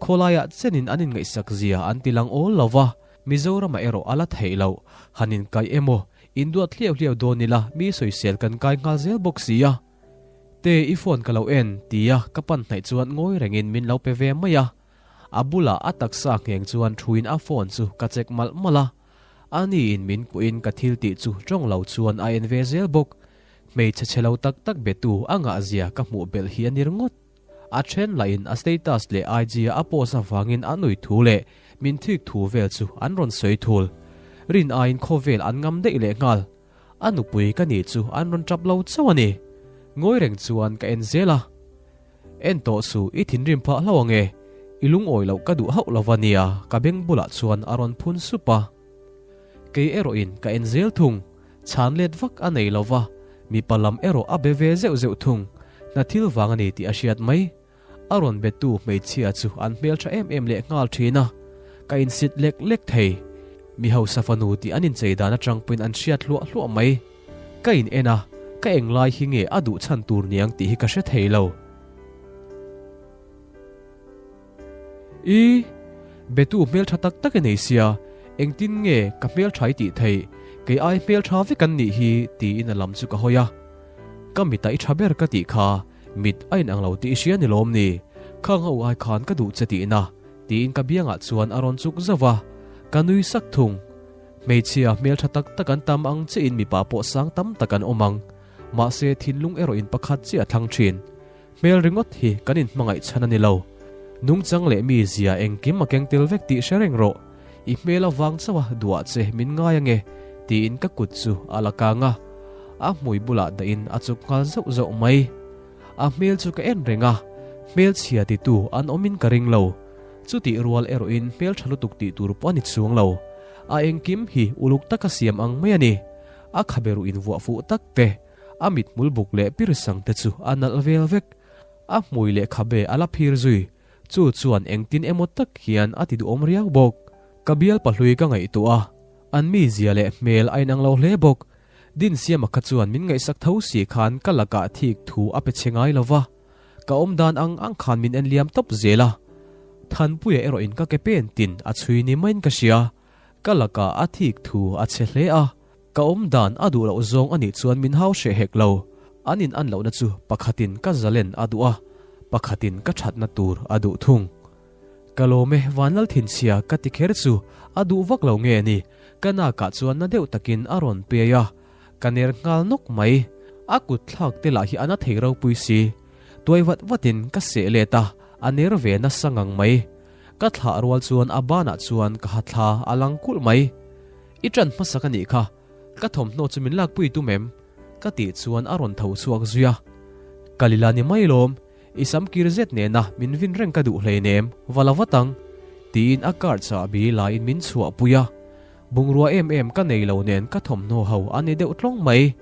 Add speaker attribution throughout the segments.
Speaker 1: Khawlaiah chenin an inngaihsak zia an ti lang awl lo va, Mizoramah erawh a la theih loh. Han inkaih emaw, induat hliau hliau dawn ila mi sawisel kan kai nghal zel bawk si a. Te, i phone ka lo en, tia ka pan hnaih chuan ngawi rengin min lo pe ve mai a. A bulah a taksa ngheng chuan thuin a phone chu ka check malh malh a. Ani in min kuhin ka thil tih chu tawng lo chuan a en ve zel bawk. Hmeichhe chhe lo tak tak betu a ngah zia ka hmuh belh hi a ni ringawt. A then lah in a status leh IG a a post avangin a nui thu leh min thik thu vel chu an rawn sawi thul. Rin aiin khawvel an ngam daih leh nghal. A nupui ka nih chu an rawn tap lo chauh a ni. Ngawi reng chuan ka en zel a. En tawh suh, i thinrim phah hlauh ang e. I lungawi loh ka duh hauh lo va nia, ka beng bulah chuan a rawn phun sup a. Kei erawhin ka en zel thung, chhan let vak a nei lo va, mipa lam erawh a be ve zeuh zeuh thung, hna thil vang a ni tih a hriat mai. A rawn betu hmeichhia chu an hmeltha em em leh nghal thin a, ka insit lek lek thei. Mi hausa fanu tih an inchei dan atang pawhin an hriat hluah hluah mai. Ka in en a, ka englai hi nge a duh chhan tur niang tih hi ka hre thei lo. I, betu hmeltha tak tak i nei sia, engtin nge ka hmeltha i tih theih, kei ai hmeltha vek an nih hi tiin a lam chu ka hawi a. Ka mita i tha ber ka tih kha, mit a inang lo tih i hria ni lawm ni, khang ho ai khan ka duh che tihna, tiin ka biangah chuan a rawn chuk zauh a, ka nui sak thung. Hmeichhia hmeltha tak tak an tam ang chiahin mipa pawh sang tam tak an awm ang. Mahse thinlung erawh in pakhat chiah a thlang thin. Hmel ringawt hi kan inhmangaih chhan a ni lo. Nungchang leh mi zia engkim a keng tel vek tih hre reng rawh. I hmel avang chauh a duah che min ngai ange, tiin ka kut chu a la kang a. A hmui bulah dahin a chuk nghal zauh zauh mai. A hmel chu ka en reng a, hmelchhia titu an awmin ka ring lo. Chutih rual erawhin hmeltha lutuk tih tur pawh a ni chuang lo. A engkim hi uluk taka siam ang mai a ni. A khaberuh invuah fuh tak te, a mithmul buk leh pirsang te chu a nalh vel vek. A hmui leh khabe a la phir zui. Chu chuan engtin emaw tak hian a ti duhawm riau bawk. Ka bial pahlui ka ngaihtuah a, an mizia leh hmel a inang lo hle bawk. Dinsiama kha chuan min ngaihsak tho si khan ka lakah thik thu a pe che ngai lo va. Ka awm dan ang ang khan min en liam tawp zel a. Thanpuia erawhin ka ke pen tin a chhui ni maiin ka hria. Ka lakah a thik thu a che hle a. Ka awm dan a duh loh zawng a nih chuan min hau hreh hek lo. An in an lohna chu pakhatin ka zalen a duh a, pakhatin ka thatna tur a duh thung. Ka lawm e, Vanlal thinchhia ka ti kher chu a duh vak lo nge ni, ka nakah chuan na deuh takin a rawn piai a, ka ner nghal nawk mai. A kut thlak te lah hi a na thei ropui si. Tuai vat vatin ka seh let a, a ner ve nasa ngang mai. Ka thlah rual chuan a banah chuan ka ha thla a lang kulh mai. I ṭan hmasak a nih kha, ka thawmhnaw chu min lakpui tum em? Ka tih chuan a rawn tho chhuak zui a. Kalila ni mai lawm, I sam kir zet nena min vin reng ka duh hleinem, va la vat ang, tiin a car chahbi laiin min chhuahpui a. Bungrua em em ka nei lo nen ka thawmhnaw ho a ni deuh tlawng mai.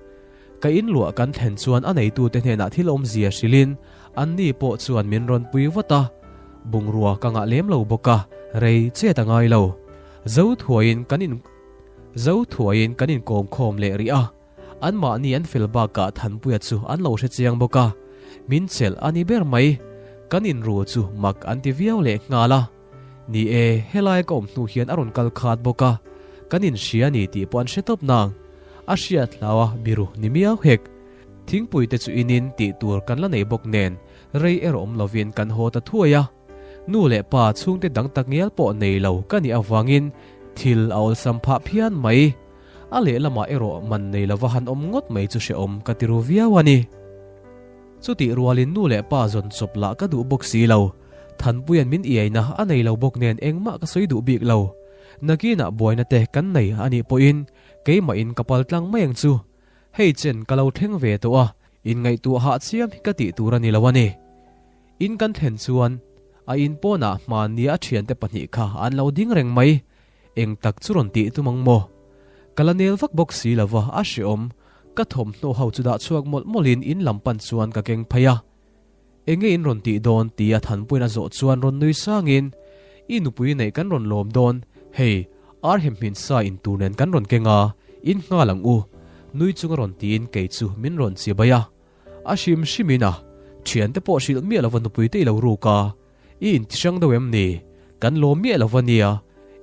Speaker 1: Ka inluah kan thlen chuan a neitute hnenah thil awmzia hrilhin anni pawh chuan min rawn pui vat a. Bungrua ka ngah lem lo bawk a, rei chet a ngai lo. Zo thuaiin kan in Zo thuaiin kan inkawmkhawm leh rih a. Anmahni an fel bakah Thanpuia chu an lo hre chiang bawk a, min chelh a ni ber mai. Kan inru chu mak an ti viau leh nghal a. Ni e, helai ka awm hnu hian a rawn kal khat bawk a, kan inhria a ni tih pawh an hre tawp nang. A hriat hlau a biru ni miau hek. Thingpui te chu inin tih tur kan la nei bawk nen rei erawh awm lovin kan haw ta thuai a. Nu leh pa chhungte dang tak ngial pawh nei lo ka nih avangin thil a awlsam phah phian mai. A lehlamah erawh man nei lova han awm ngawt mai chu hrehawm ka ti ru viau a ni. Chutih rualin nu leh pa zawn chawp lah ka duh bawk si lo. Thanpuia'n min iaina a nei lo bawk nen engmah ka sawi duh bik lo. Nakinah buaina te kan nei a nih pawhin keimahin ka pal tlang mai ang chu. Hei chen ka lo thleng ve tawh a, inngaihtuah hah chiam hi ka tih tur a ni lo a ni. In kan thlen chuan a in pawnah hmannia a thiante pahnih kha an lo ding reng mai. Eng tak chu rawn tih tum ang maw? Ka la nel vak bawk si lova, a hreawm. Ka thawmhnaw ho chu dah chhuak mawlh mawlhin in lam pan chuan ka keng phei a. Enge in rawn tih dawn? tia Thanpuiin a zawh chuan rawn nui sangin, I nupui neih kan rawn lawm dawn, hei, ar hem hmin sa in tur nen kan rawn keng a, in nghal ang u, nui chunga rawn tiin kei chu min rawn chibai a. A hrim hrimin a, thiante pawh hrilh miah lova nupui te i lo ruk a. I intihrang deuh em ni? Kan lawm miah lo va nia.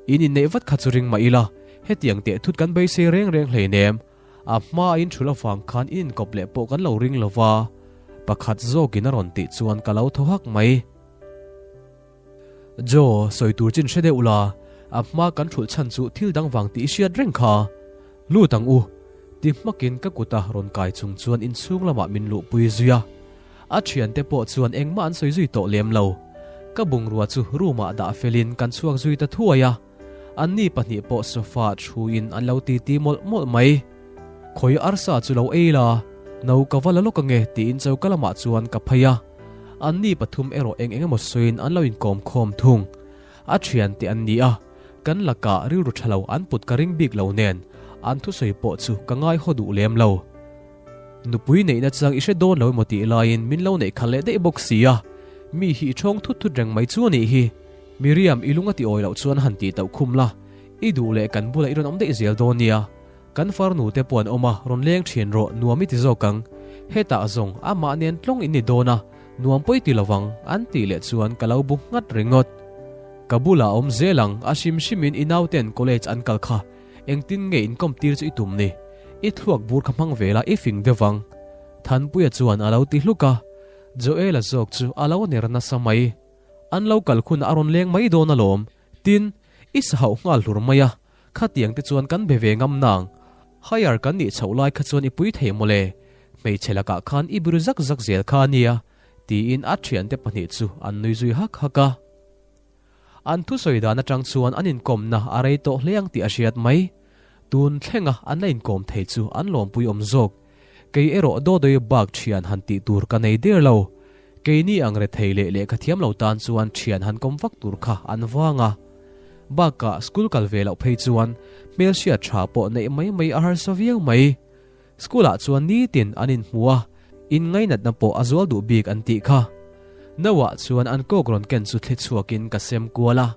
Speaker 1: In inneih vat kha chu ring mah ila, hetiang teh thut kan beisei reng reng hleinem. A hma a inthul avang khan in inkawp leh pawh kan lo ring lo va, pakhat zawkin a rawn tih chuan ka lo thaw hak mai. Joe, sawi tur chin hre deuh la, a hma kan thulh chhan chu thil dang vang tih i hriat reng kha. Lut ang u! Ti hmakin ka kuta rawn kai chung chuan inchhung lamah min luhpui zui a. A thiante pawh chuan engmah an sawi zui tawh lem lo. Ka bungrua chu room ah dah felin kan chhuak zui ta thuai a. Anni pahnih pawh sofa ah thuin an lo titi mawlh mawlh mai. Khawi arsa chu lo ei la, no ka va la lawk ange tiin choka lamah chuan ka phei a. Anni pathum erawh eng eng emaw sawiin an lo inkawm khawm thung. A thiante an ni a, kan lakah rilru tha lo an put ka ring bik lo nen an thusawi pawh chu ka ngai haw duh lem lo. Nupui neihna chang i hre dawn lo emaw tih laiin min lo neih khalh leh daih bawk si a, mi hi i ṭhawng thut thut reng mai chu a nih hi. Miriam, i lung a ti awi loh chuan han tih tauh khum la, i duh leh kan bulah i rawn awm daih zel dawn nia. Kan farnu te pawh an awm a, rawn leng ṭhin rawh, nuam i ti zawk ang. Hetah zawng, amah nen tlawng in ni dawn a, nuam pawh i ti lovang, an tih leh chuan ka lo bu nghat ringawt. Ka bulah a awm zel ang, a hrim hrimin i nauten college an kal kha, Engtin nge inkawm tir chu i tum ni? I thluak bur kha hmang ve la i fing deuh vang. Thanpuia chuan a lo ti hluk a, Joela zawk chu a lo ner nasa mai. An lo kal hun a rawn leng mai dawn alawm. Tin, i sa hauh nghal hlur mai a, khatiang te chuan kan be ve ngam nang. Higher kan nih chhoh lai kha chuan i pui thei mawle. Hmeichhe lakah khan i biru zak zak zel kha a nia, tiin a thiante pahnih chu an nui zui hak hak a. An thusawi dan atang chuan an inkawmna a rei tawh hle ang tih a hriat mai. Tun thlenga an la inkawm thei chu an lawmpui awm zawk. Kei erawh Dawdawi bak thian han tih tur ka nei der lo. Keini ang rethei leh lehkha thiam lo tan chuan thian han kawm vak tur kha an vang a. Bakah school kal ve loh phei chuan hmelhriat tha pawh neih mai mai a harsa viau mai. School ah chuan nitin an inhmu a, inngainatna pawh a zual duh bik an tih kha. No ah chuan an kawk rawn ken chu thli chhuakin ka sem kual a,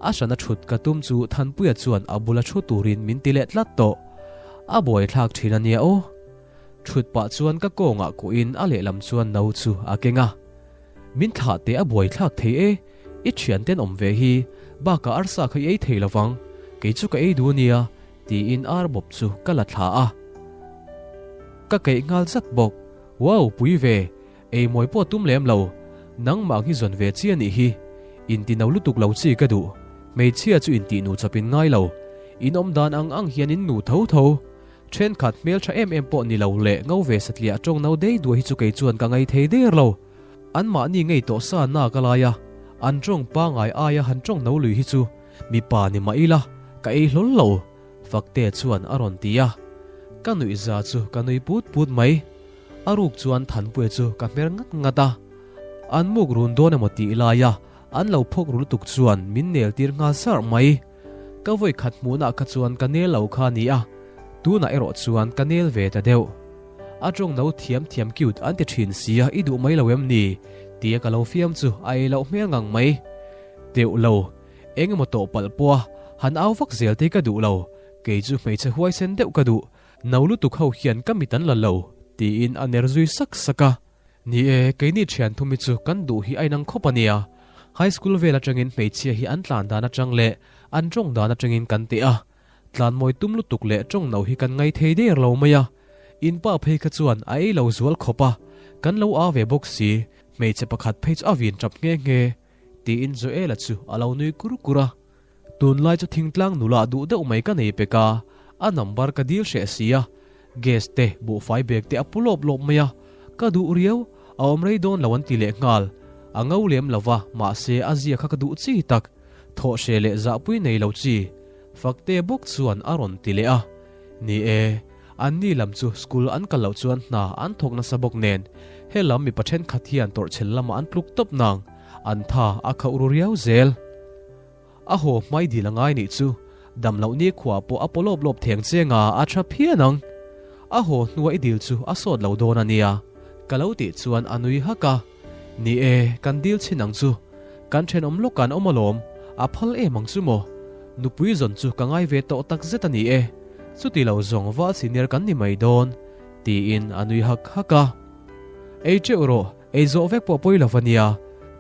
Speaker 1: a hrana thut ka tum chu Thanpuia chuan a bula thu turin min ti leh tlat tawh. A buaithlak thin a nia aw. Thut pah chuan ka kawngah kuhin a lehlam chuan no chu a keng a. Min thlah teh a buaithlak thei e, i thian ten awm ve hi, bakah arsa kha i ei thei lovang, kei chu ka ei duh a nia, tiin ar bawp chu ka la thla a. Ka keih nghal zat bawk, Wow, pui ve, ei mawi pawh tum lem lo, nangmah ang hi zawn ve chi a nih hi, inti no lutuk lo chi ka duh, hmeichhia chu intih nu chawp in ngai lo, in awm dan ang ang hian in nu tho tho. Thenkhat hmel tha em em pawh ni lo leh ngo ve satliah tawng no dei duai hi chu kei chuan ka ngei thei der lo. An mahni ngei tawh sa nak a lai a, an tawng pangai aia han tawng no lui hi chu mipa ni mah ila ka ei hlawl lo, Faktea chuan a rawn ti a. Ka nuih za chu ka nui put put mai. A ruk chuan Thanpuia chu ka hmer ngat ngat a. An muk run dawn emaw tih laia an lo phawk ru lutuk chuan min nel tir nghal sarh mai. Ka vawi khat hmuhnah kha chuan ka nel lo kha a ni a, tunah erawh chuan ka nel ve ta deuh. A tawng no thiam thiam cute an ti thin sia i duh mai lo em ni? tia ka lo fiam chu a ei loh hmel ngang mai. Teuh lo, eng emaw tawh palh pawh a han au vak zel te ka duh lo, kei chu hmeichhe huaisen deuh ka duh, no lutuk ho hian ka mit an la lo, tiin a ner zui sak sak a. Ni e, keini thian thum hi chu kan duh hi a inang khawp a nia. High school vel atangin hmeichhia hi an tlan dan atang leh an tawng dan atangin kan teh a. Tlan mawi tum lutuk leh tawng no hi kan ngai thei der lo mai a. In pa phei kha chuan a ei lo zual khawp a, kan lo a ve bawk si, hmeichhe pakhat phei chu a vin tap nghe nghe, tiin Joela chu a lo nui kur kur a. Tunlai chu thingtlang nula duh deuh mai ka nei pek a, a number ka dil hreh si a, gas te, buhfai bag te a pu lawp lawp mai a, ka duh riau, a awm rei dawn lo an ti leh nghal. A ngo lem lo va, mahse a zia kha ka duh chi tak, thawh hreh leh zahpui nei lo chi, Fakte bawk chuan a rawn ti leh a. Ni e, anni lam chu school an kal loh chuan hna an thawk nasa bawk nen, helam mipa thenkhat hian tawrhchhel lamah an tluk tawp nang, an tha a khauh ru riau zel. A haw hmai dil a ngai nih chu, dam loh ni khua pawh a paw lawp lawp theng cheng a, a tha phian ang. A haw hnua i dil chu a sawt lo dawn a nia, ka lo tih chuan a nui hak a. Ni e, kan dil chhin ang chu. Kan thenawm lawk an awm alawm, a phal em ang chu maw? Nupui zawn chu ka ngai ve tawh tak zet a ni e, chuti lo zawng val senior kan ni mai dawn, tiin a nui hak hak a. Ei teuh rawh, ei zawh vek pawh pawi lo va nia.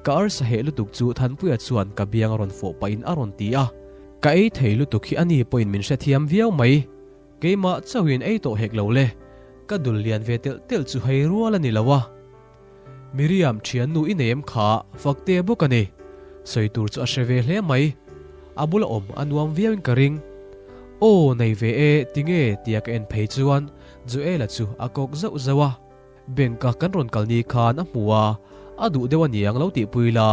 Speaker 1: Ka arsa heh lutuk chu Thanpuia chuan ka biang a rawn fawh pahin a rawn ti a. Ka ei thei lutuk hi ani pawhin min hrethiam viau mai. Keimah chauhin ei tawh hek lo le, ka dul lian ve telh telh chu hei rual a ni lo a. Miriam thiannu i nei em kha Fakte bawk a ni. Sawi tur chu a hre ve hle mai. A bula awm a nuam viauin ka ring. Aw nei ve e tinge tia ka en phei chuan Joela chu a kawk zauh zauh a. Bank a kan rawn kal ni khan a hmu a, a duh deuh a niang lo tihpui la,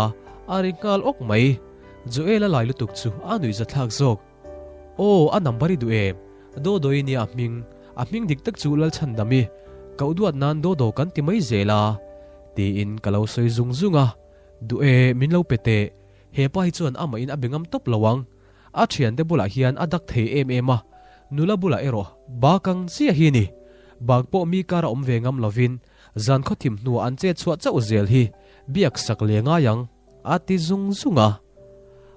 Speaker 1: a ri nghal awk mai. Joela lai lutuk chu a nuihzathlak zawk. Aw, a number i duh em? Dodoi nia a hming, a hming dik tak chu Lalchhandami, koh duat nan Dodo kan ti mai zel a, tiin ka lo sawi zung zung a. Duh e, min lo pe teh, hepa hi chuan amah in a be ngam tawp lo ang. A thiante bulah hian a dak thei em em a, nula bulah erawh bak ang chiah hi ni. Bak pawh mi kar a awm ve ngam lovin zan khawthim hnuah an chet chhuah chauh zel hi biak sak leh ngai ang. A ti zung zung a.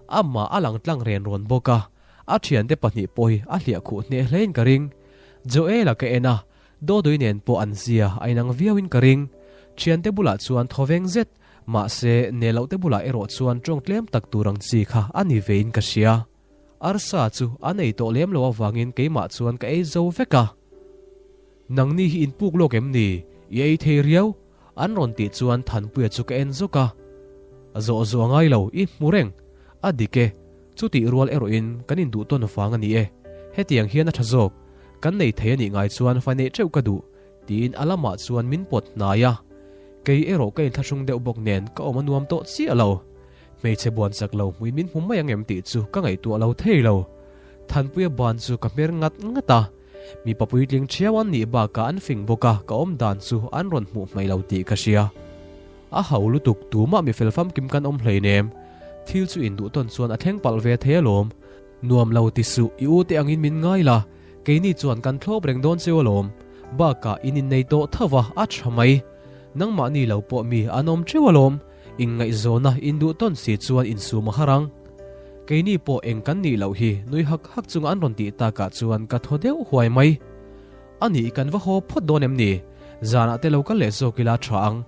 Speaker 1: Amah a lang tlang ren rawn bawk a, a thiante pahnih pawh hi a hliah khuh hneh hlein ka ring. Joel-a ka en a, Dodoi nen pawh an zia a inang viauin ka ring. Thiante bulah chuan thawveng zet, mahse nel lohte bulah erawh chuan tawng tlem tak tur ang chi kha a ni vein ka hria. Arsa chu an ei tawh lem lo avangin keimah chuan ka ei zo vek a. Nangni hi in puk lawk em ni? I ei thei riau? An rawn tih chuan Thanpuia chu ka en zawk a. Zawh zawh a ngai lo, i hmu reng. A dik e. Chutih rual erawhin kan induh tawn vang a ni e. Hetiang hian a tha zawk. Kan nei thei a nih ngai chuan fa neih teuh ka duh, tiin a lamah chuan min pawt hnai a. Kei erawh ka inthlahrung deuh bawk nen ka awm a nuam tawh chiah lo. Hmeichhe buan chak lo hmuin min hmu mai ang em tih chu ka ngaihtuah lo thei lo. Thanpuia ban chu ka hmer ngat ngat a. Mipa puitling thiau an nih bakah an fing bawk a, ka awm dan chu an rawn hmuh hmaih lo tih ka hria. A ho lutuk, tumah mi fel famkim kan awm hleinem. Thil chu induh tawn chuan a thleng palh ve thei alawm. Nuam lo ti suh, i u te angin min ngai la, keini chuan kan thlawp reng dawn cheu alawm. Bakah in innei tawh tho va, a tha mai. Nangmahni lo pawh mi an awm teuh alawm. Inngaihzawna induh tawn si chuan insum a har ang. Keini pawh eng kan nih loh hi nui hak hak chunga an rawn tih takah chuan ka thaw deuh huai mai. A nih kan va haw phawt dawn em ni? Zanah te lo kal leh zawk ila tha ang.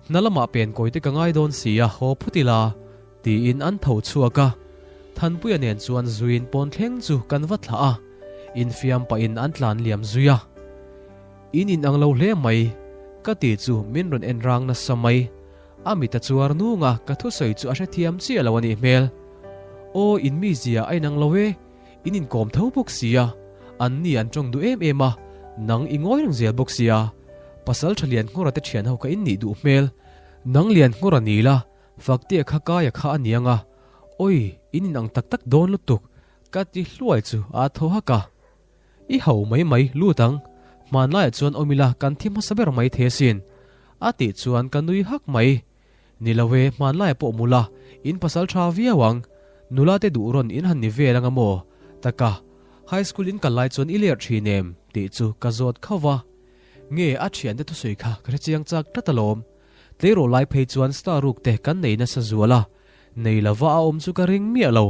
Speaker 1: Hna lamah pen kawi te ka ngai dawn si a, haw phawt ila, tiin an tho chhuak a. Thanpuia nen chuan zuiin pawn thleng chu kan va thlah a, infiam pahin an tlan liam zui a. In inang lo hle mai, ka ti chu min rawn en rang nasa mai. A mit a chuar nung a, ka thusawi chu a hrethiam chiah lo a nih hmel. Aw, in mizia a inang lo e, in inkawm tho bawk sia, an ni an tawng duh em em a, nang i ngawi reng zel bawk sia. Pasal tha lian nghawra te thian ho kha in nih duh hmel. Nang lian nghawra ni la, Faktea kha kaia kha a niang a. Awi, in inang tak tak dawn lutuk, ka ti hluai chu a thaw hak a. I ho mai mai lut ang, hmanlaiah chuan awm ila kan thi hmasa ber mai thei asin. A tih chuan ka nui hak mai. Ni lo e, hmanlaiah pawh mu la, in pasal tha viau ang. Nula te duh rawn in han ni vel anga maw? Taka, high school in kal lai chuan i ler thin em? tih chu ka zawt khauh va. Nge a thiante thusawi kha ka hrechiang chak tlat alawm. Tleirawl lai phei chuan star ruk te kan nei nasa zual a, nei lova a awm chu ka ring miah lo.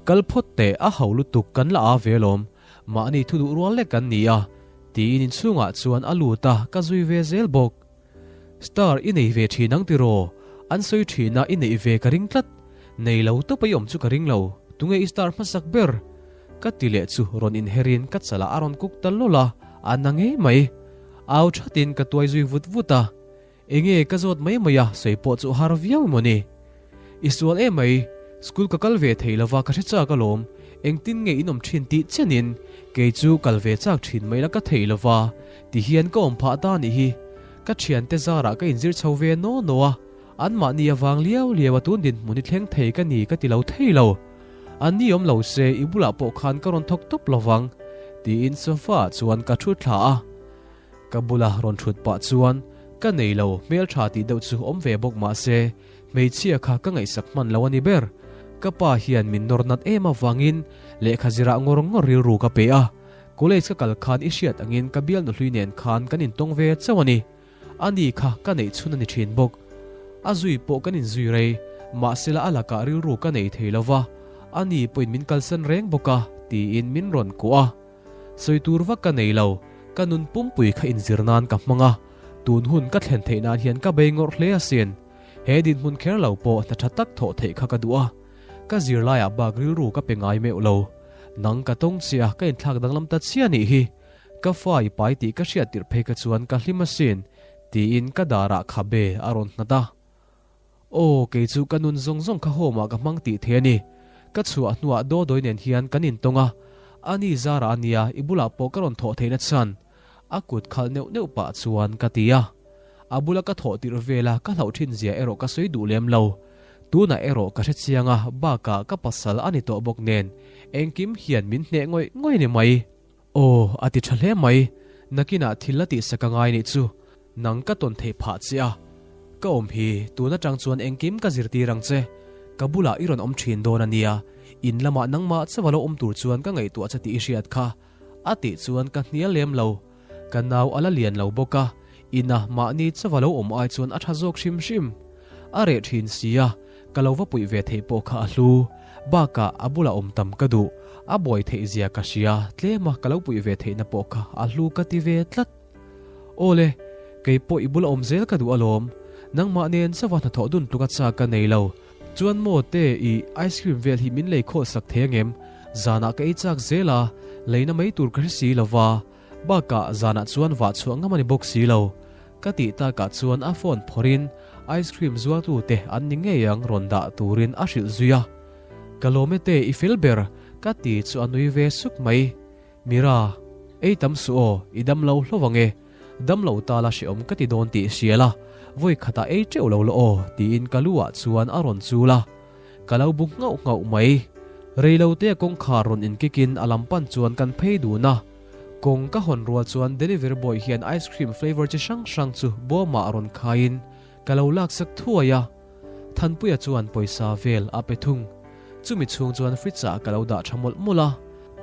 Speaker 1: Kal phawt teh, a ho lutuk kan la a ve alawm, mahni thu duh rual lek kan ni a, tiin inchhungah chuan a lut a, ka zui ve zel bawk. Star i nei ve thin ang tiraw? An sawi thin a, i neih ve ka ring tlat. Nei lo tawp a i awm chu ka ring lo, tunge i star hmasak ber? Ka ti leh chu rawn inherin ka chalah a rawn kuk ta lawlh a, a na ngei mai. Au thatin ka tuai zui vut vut a. Enge ka zawt mai mai a, sawi pawh chu har viau emaw ni? I sual em mai, school ka kal ve thei lova ka hre chak alawm, engtin nge in awm thin tih chenin kei chu kal ve chak thin mai la ka thei lova, ti hian ka awm phah ta nih hi. Ka thiante zarah ka inzir chho ve naw naw a, anmahni avang liau liau a tun dinhmun hi thleng thei ka ni ka ti lo thei lo. An ni awm lo se i bulah pawh khan ka rawn thawk tawp lovang, tiin sofa ah chuan ka thu thla a. Ka bula rawn thut pah chuan ka nei lo, hmeltha tih deuh chu awm ve bawk mah se hmeichhia kha ka ngaihsak hman lo a ni ber. Ka pa hian min nawr nat em avangin lehkha zirah ngawr ngawr rilru ka pe a, college ka kal khan i hriat angin ka bialnu hlui nen khan kan intawng ve chauh a ni. Ani kha ka neih chhun a ni thin bawk. A zui pawh kan inzui rei, mahsela a lakah rilru ka nei thei lo va, ani pawhin min kalsan reng bawk a, tiin min rawn kuah a. Sawi tur vak ka nei lo, ka nun pumpui kha inzir nan ka hmang a, tun hun ka thlen theih nan hian ka bei ngawrh hle asin. He dinhmun kher lo pawh hna tha tak thawh theih kha ka duh a, ka zirlaiah bak rilru ka pe ngai meuh lo. Nang ka tawng chiah a, ka inthlak danglam ta chiah nih hi. Ka fa i pai tih ka hriat tirh phei kha chuan ka hlim asin, tiin ka darah khabe a rawn nghat a. Aw, kei chu ka nun zawng zawng kha home ah ka hmang tih thei a ni. Ka chhuah hnuah Dawdawi nen hian kan intawng a, ani zarah a nia i bulah pawh ka rawn thawh theihna chhan. A kut khalh neuh neuh pah chuan ka ti a. A bula ka thawh tirh vela ka hlauh thin zia erawh ka sawi duh lem lo. Tunah erawh ka hre chiang a, bakah ka pasal a ni tawh bawk nen engkim hian min hneh ngawih ngawih a ni mai. Aw, a ti tha hle mai. Nakinah thil la tihsak a ngai nih chu. Nang ka tawn theih phah che a. Ka awm hi, tun atang chuan engkim ka zirtir ang che. Ka bulah i rawn awm thin dawn a nia. In lamah nangmah chauh a lo awm tur chuan ka ngaihtuah che tih i hriat kha. A tih chuan ka hnial lem lo. Ka nau a la lian lo bawk a, ina mahni chauh a lo awm ai chuan a tha zawk hrim hrim. A reh thin si a, ka lo va puih ve theih pawh kha a hlu. Bakah a bula awm tam ka duh, a buai theih zia ka hria, tlema ka lo puih ve theihna pawh kha a hlu ka ti ve tlat. Awle, kei pawh i bula awm zel ka duh alawm. Nangmah nen chauha hnathawh dun tluka chak ka nei lo. Chuan maw te i ice cream vel hi min lei khawh sak thei angem? Zanah ka ei chak zel a, leina mai tur ka hre si lo va, bakah zanah chuan vah chhuah ngam a ni bawk si lo. Ka tih takah chuan a phone phawrhin ice cream zualtu te an ni ngei ang rawn dah turin a hrilh zui a. Ka lawm e te i fel ber ka ti chu a nui ve suk mai. Mira, ei tam suh aw, i dam lo hlauh ang e. Dam lo ta la hrehawm ka ti dawn tih hria la, vawi khatah ei teuh lo la aw, tiin ka lu ah chuan a rawn chul a. Ka lo bu nghauh nghauh mai. Rei lo te kawngkhar rawn inkikin a lam pan chuan kan phei dun a. Kawng ka hawn rual chuan delivery boy hian ice cream flavour chi hrang hrang chu bawmah rawn khaiin ka lo laksak thuai a. Thanpuia chuan pawisa vel a pe thung. Chumi chhung chuan fridge ah ka lo dah tha mawlh mawlh a.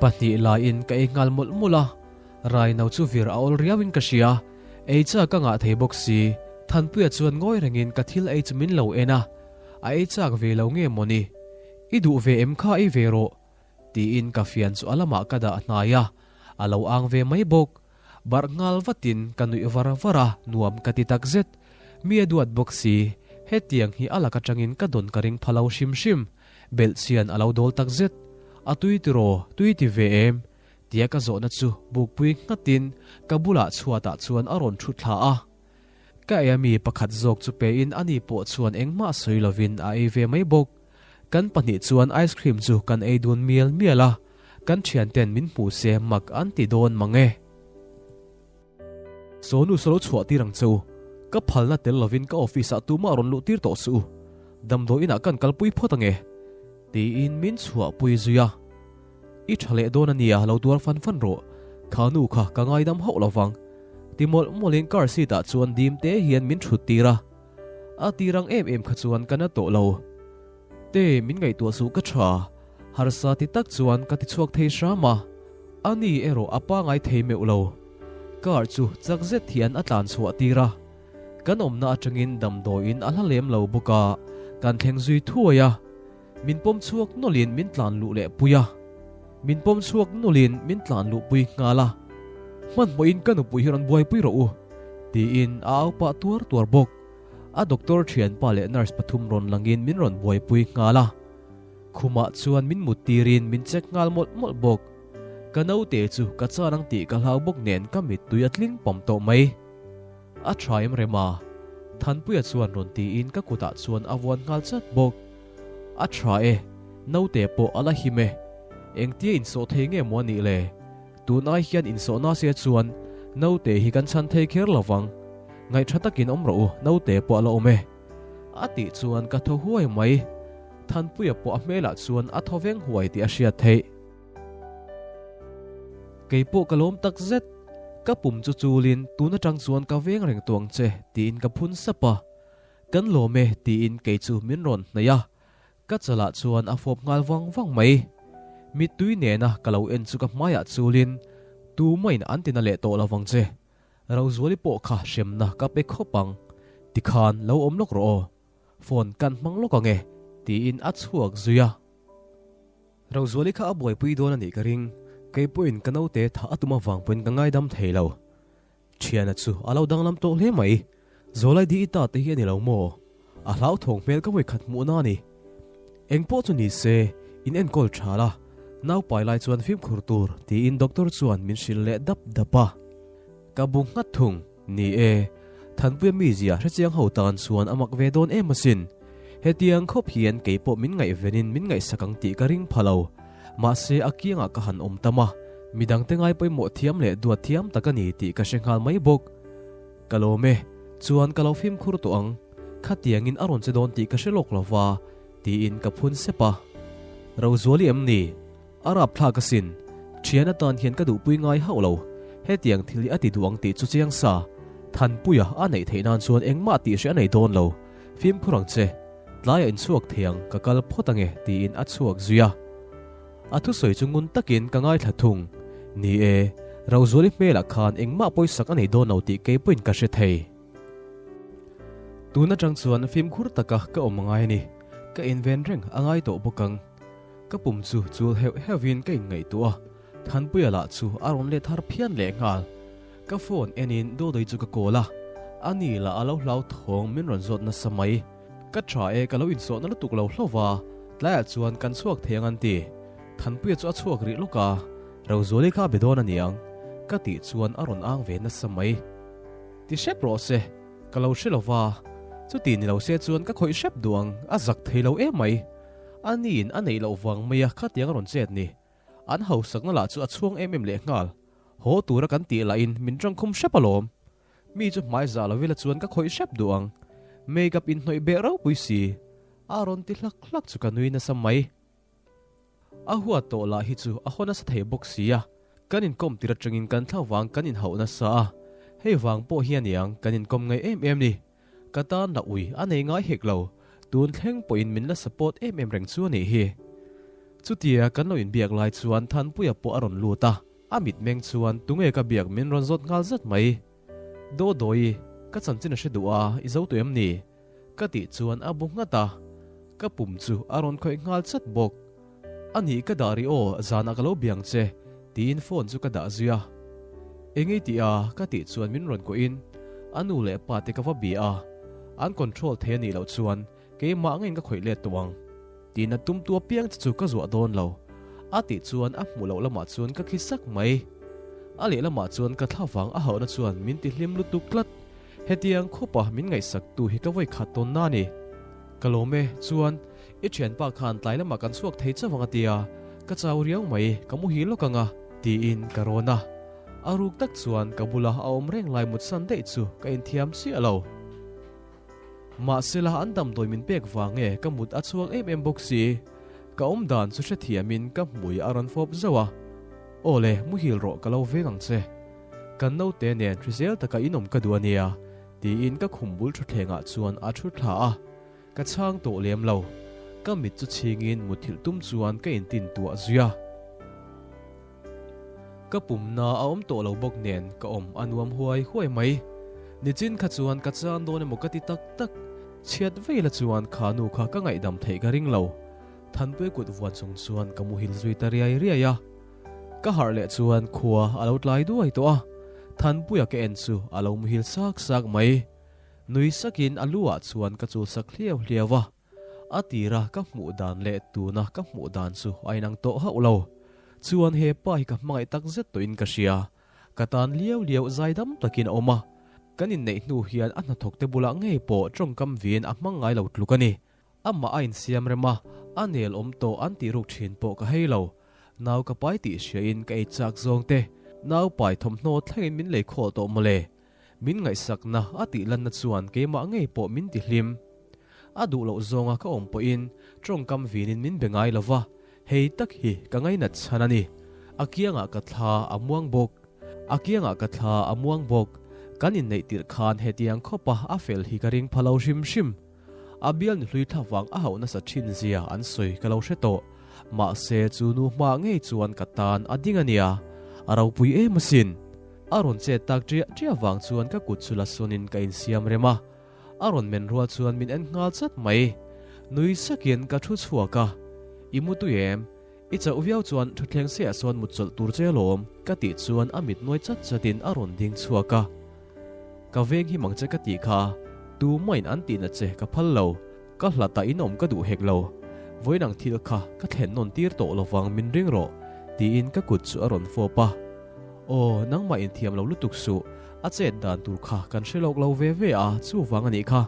Speaker 1: Pahnih laiin ka ei nghal mawlh mawlh a. Raino chu vir a awl riau in ka hria. Ei chak ka ngah thei bawk si. Thanpuia chuan ngawi rengin ka thil ei chu min lo en a. A ei chak ve lo nge mawni? I duh ve em kha ei ve rawh. Tiin ka fian chu a lamah ka dah hnai a. A lo ang ve mai bawk. Barh nghal vatin ka nuih var var a, nuam ka ti takzet. Mi a duat bawk si. Hetiang hi a lak atangin ka dawn ka ring pha lo hrim hrim. Belhchian a lo dawl takzet. A tui tiraw, tui ti ve em? Tia ka zawhna chu bukpui nghatin ka bulah chhuatah chuan a rawn thu thla a. Ka ei ami pakhat zawk chu pein ani pawh chuan engmah sawi lovin a ei ve mai bawk. Kan pahnih chuan ice cream chu kan ei dun mial mial a, kan thianten min hmuh se mak an ti dawn mang e. Sawnu saw lo chhuah tir ang che u. Ka phalna tel lovin ka office ah tumah rawn luh tir tawh suh u. Damdawi inah kan kalpui phawt ange. Tiin min chhuahpui zui a. I tha leh dawn a nia, lo tuar fan fan rawh. Kha nu kha ka ngaidam hauh lo vang. Ti mawlh mawlhin car seat ah chuan dim te hian min thut tir a. A tir ang em em kha chuan ka na tawh lo. Te, min ngaihtuah suh ka tha. Harsa ti tak chuan ka ti chhuak thei hram a. A ni erawh a pangai thei meuh lo. Car chu chak zet hian a tlan chhuah tir a. Kan awmna atangin damdawiin a hla lem lo bawk a, kan thleng zui thuai a. Min pawm chhuak nawlhin min tlan luh leh pui a. Min pawm chhuak nawlhin min tlan luh pui nghal a. Hmanhmawhin ka nupui hi rawn buaipui rawh u, tiin a au pah tuar tuar bawk. A doctor thianpa leh nurse pathum rawn langin min rawn buaipui nghal a. Khumah chuan min mut tirin min check nghal mawlh mawlh bawk. Ka naute chu ka chan ang tih ka hlau bawk nen ka mittui a tling pam tawh mai. A tha em rem a? Thanpuia chuan rawn tiin ka kutah chuan a vuan nghal chat bawk. A tha e, naute pawh a la him e. Engtia insawh thei nge maw a nih le? Tun ai hian insawh na se chuan naute hi kan chhan thei kher lo vang. Ngaih tha takin awm rawh u, naute pawh a la awm e. A tih chuan ka thaw huai mai. Thanpuia pawh a hmelah chuan a thaw veng huai tih a hriat theih. Kei pawh ka lawm tak zet. Ka pum chu chulin tun atang chuan ka veng reng tuang che tiin ka phun sap a. Kan lawm e tiin kei chu min rawn hnaih a. Ka chalah chuan a fawp nghal vang vang mai. Mittui nena ka lo en chu ka hmaiah chulin tumahin an tina leh tawh lovang che. Rozuali pawh kha hremna ka pe khawp ang. Tikhan lo awm lawk rawh aw. Phone kan hmang lawk ang e tiin a chhuak zui a. Rozuali kha a buaipui dawn a nih ka ring, kei pawhin ka naute tha a tum avang pawhin ka ngaidam thei lo. Thiana chu a lo danglam tawh hle mai, Zawlai di i ta te hi a ni lo maw? A hlauthawng hmel ka vawikhat hmuhna a ni. Engpawh chu ni se, in enkawl tha la, nau pai lai chuan fimkhur tur tiin doctor chuan min hrilh leh dap dap a. Ka bu nghat thung, ni e, Thanpuia mizia hrechiang ho tan chuan a mak ve dawn em asin. Hetiang khawp hian keipawh min ngaihvenin min ngaihsak ang tih ka ring pha lo. Mahse a kiangah ka han awm tam a, midangte ngai pawimawh thiam leh duat thiam tak a ni tih ka hre nghal mai bawk. Ka lawm e, chuan ka lo fimkhur tawh ang. Khatiangin a rawn che dawn tih ka hre lawk lo va, tiin ka phun sep a. Rozuali em ni? A rapthlak asin. Thian atan hian ka duhpui ngai hauh lo. Hetiang thil hi a ti duh ang tih chu chiang sa. Thanpuia a neih theih nan chuan engmah tih hreh a nei dawn lo. Fimkhur ang che. Tlaiah inchhuak thei ang, ka kal phawt ange, tiin a chhuak zui a. A thusawi chu ngun takin ka ngaithla thung. Ni e, Rozuali hmelah khan engmah pawisak a nei dawn lo tih kei pawhin ka hre thei. Tun atang chuan fimkhur taka ka awm angai a ni. Ka inven reng a ngai tawh bawk ang. Ka pum chu chul heuh heuhin ka inngaihtuah a, Thanpuia lah chu a rawn let har phian lehnghal. Ka phone enin Dodoi chu ka call a, ani lah a lo hlauthawng min rawn zawt nasa mai. Ka tha e, ka lo insawhna lutuk lo hlauh va, tlaiah chuan kan chhuak thei ang an ti. Thanpuia chu a chhuak rih lawk a, Rozuali kha a be dawn a niang, ka tih chuan a rawn ang ve nasa mai. Ti hrep rawh se, ka lo hre lo va, chuti ni lo se chuan ka khawih hrep duh ang, a zak thei lo em mai. A niin a neih loh vang mai a khatiang a rawn chet ni. An hausakna lah chu a chhuang em em lehnghal. Haw tura kan tih lahin min tangkhum hrep alawm. Mi chu hmai zah lo ila chuan ka khawih hrep duh ang. Make up inhnawih beh ropui si. A rawn ti hlak hlak chu ka nui nasa mai. A huat tawh lah hi chu a haw nasa thei bawk si a. Kan inkawm tir atangin kan thla vang kan inhauh nasa a. Hei vang pawh hi aniang kan inkawm ngaih em em ni. Ka tan la ui a nei ngai hek lo. Tun thleng pawhin min la support em em reng chu a nih hi. Chutia kan lo inbiak lai chuan Thanpuia pawh a rawn lut a. A mitmeng chuan tunge ka biak min rawn zawt nghal zat mai. Dawdawi, ka chanchin a hre duh a, i zo tawh em ni? Ka tih chuan a bu nghat a, ka pum chu a rawn khawih nghal chat bawk. A nih ka dah rih aw, zanah ka lo biang che, tiin phone chu ka dah zui a. Eng ei tih a? Ka tih chuan min rawn kuahin a nu leh pa te ka va bia a, an control thei a nih loh chuan Keimah ngeiin ka khawih let tawh ang. Tiin a tumtu apiang che chu ka zuah dawn lo. A tih chuan a hmuh loh lamah chuan ka khi sak mai. A lehlamah chuan ka thla vang a hauhna chuan min ti hlim lutuk tlat. Hetiang khupa min ngaihsaktu hi ka vawi khat tawn na ni. Ka lawm e, chuan i thianpa khan tlai lamah kan chhuak thei chauh ang a tia, ka chau riau mai, ka muhil lawk ang a, tiin ka rawn a. A ruk tak chuan ka bula a awm reng lai mutsan daih chu ka inthiam chiah lo. Mahsela an damdawi min pek vang nge ka mut a chhuak em em bawk si. Ka awm dan chu hrethiamin ka hmui a rawn fawp zauh a. Aw le, muhil rawh ka lo veng ang che. Kan naute nen hrisel taka in awm ka duh a nia, tiin ka khum bul thutthlengah chuan a thu thla a. Ka chhang tawh lem lo. Ka mit chu chhingin muthilh tum chuan ka intin tuah zui a. Ka pumna a awm tawh lo bawk nen ka awm a nuam huai huai mai. Nichin kha chuan ka chan dawn emaw ka ti tak tak. Chhiat veila chuan kha nu kha ka ngaihdam theih ka ring lo. Thanpui kut vuan chung chuan ka muhil zui ta riai riai a. Ka harh leh chuan khua a lo tlai duai tawh a. Thanpuia ka en chu a lo muhil sak sak mai. Nui sakin a lu ah chuan ka chul sak hliau hliau a. A tira ka hmuh dan leh tuna ka hmuh dan chu a inang tawh hauh lo. Chuan he pa hi ka hmangaih tak zet tawhin ka hria. Ka tan liau liau zaidam takin a awm a. Kan inneih hnu hian a hnathawkte bulah ngei pawh tawngkam viin a hmang ngai lo tluk a ni. Amah a insiam rem a, a nel awm tawh an tih ruk thin pawh ka hei lo. Nau ka pai tih hriain ka ei chak zawng te, nau pai thawmhnaw thlengin min lei khawl tawh mawle. Min ngaihsakna a tih lanna chuan keimah ngei pawh min ti hlim. A duh loh zawnga ka awm pawhin tawngkam vinin min be ngai lo va, hei tak hi ka ngainat chhan a ni. A kiangah ka thla a muang bawk. A kiangah ka thla a muang bawk. Kan inneih tirh khan hetiang khawpa a fel hi ka ring pha lo hrim hrim. A bial ni hlui thla vang a hauh nasa thin zia an sawi ka lo hre tawh. Mahse chu nu hma ngei chuan ka tan a ding a nia. A ropui em asin. A rawn chet tak ṭiah ṭiah vang chuan ka kut chu la sawnin ka insiam rem a. A rawn men rual chuan min en nghal chat mai. Nui sakin ka thu chhuak a, I mu tui em? I chauh viau chuan thutthleng seiah sawn mut chawlh tur che alawm, ka tih chuan a mit nuai chat chatin a rawn ding chhuak a. Ka veng hi mang che ka tih kha. Tumahin an tihna che ka phal lo, ka hlatah in awm ka duh hek lo. Vawiin ang thil kha ka thlen nawn tir tawh lovang min ring rawh, tiin ka kut chu a rawn fawp a. Aw, nangmah inthiam lo lutuk suh, a chet dan tur kha kan hre lawk lo ve ve a, chuvang a nih kha.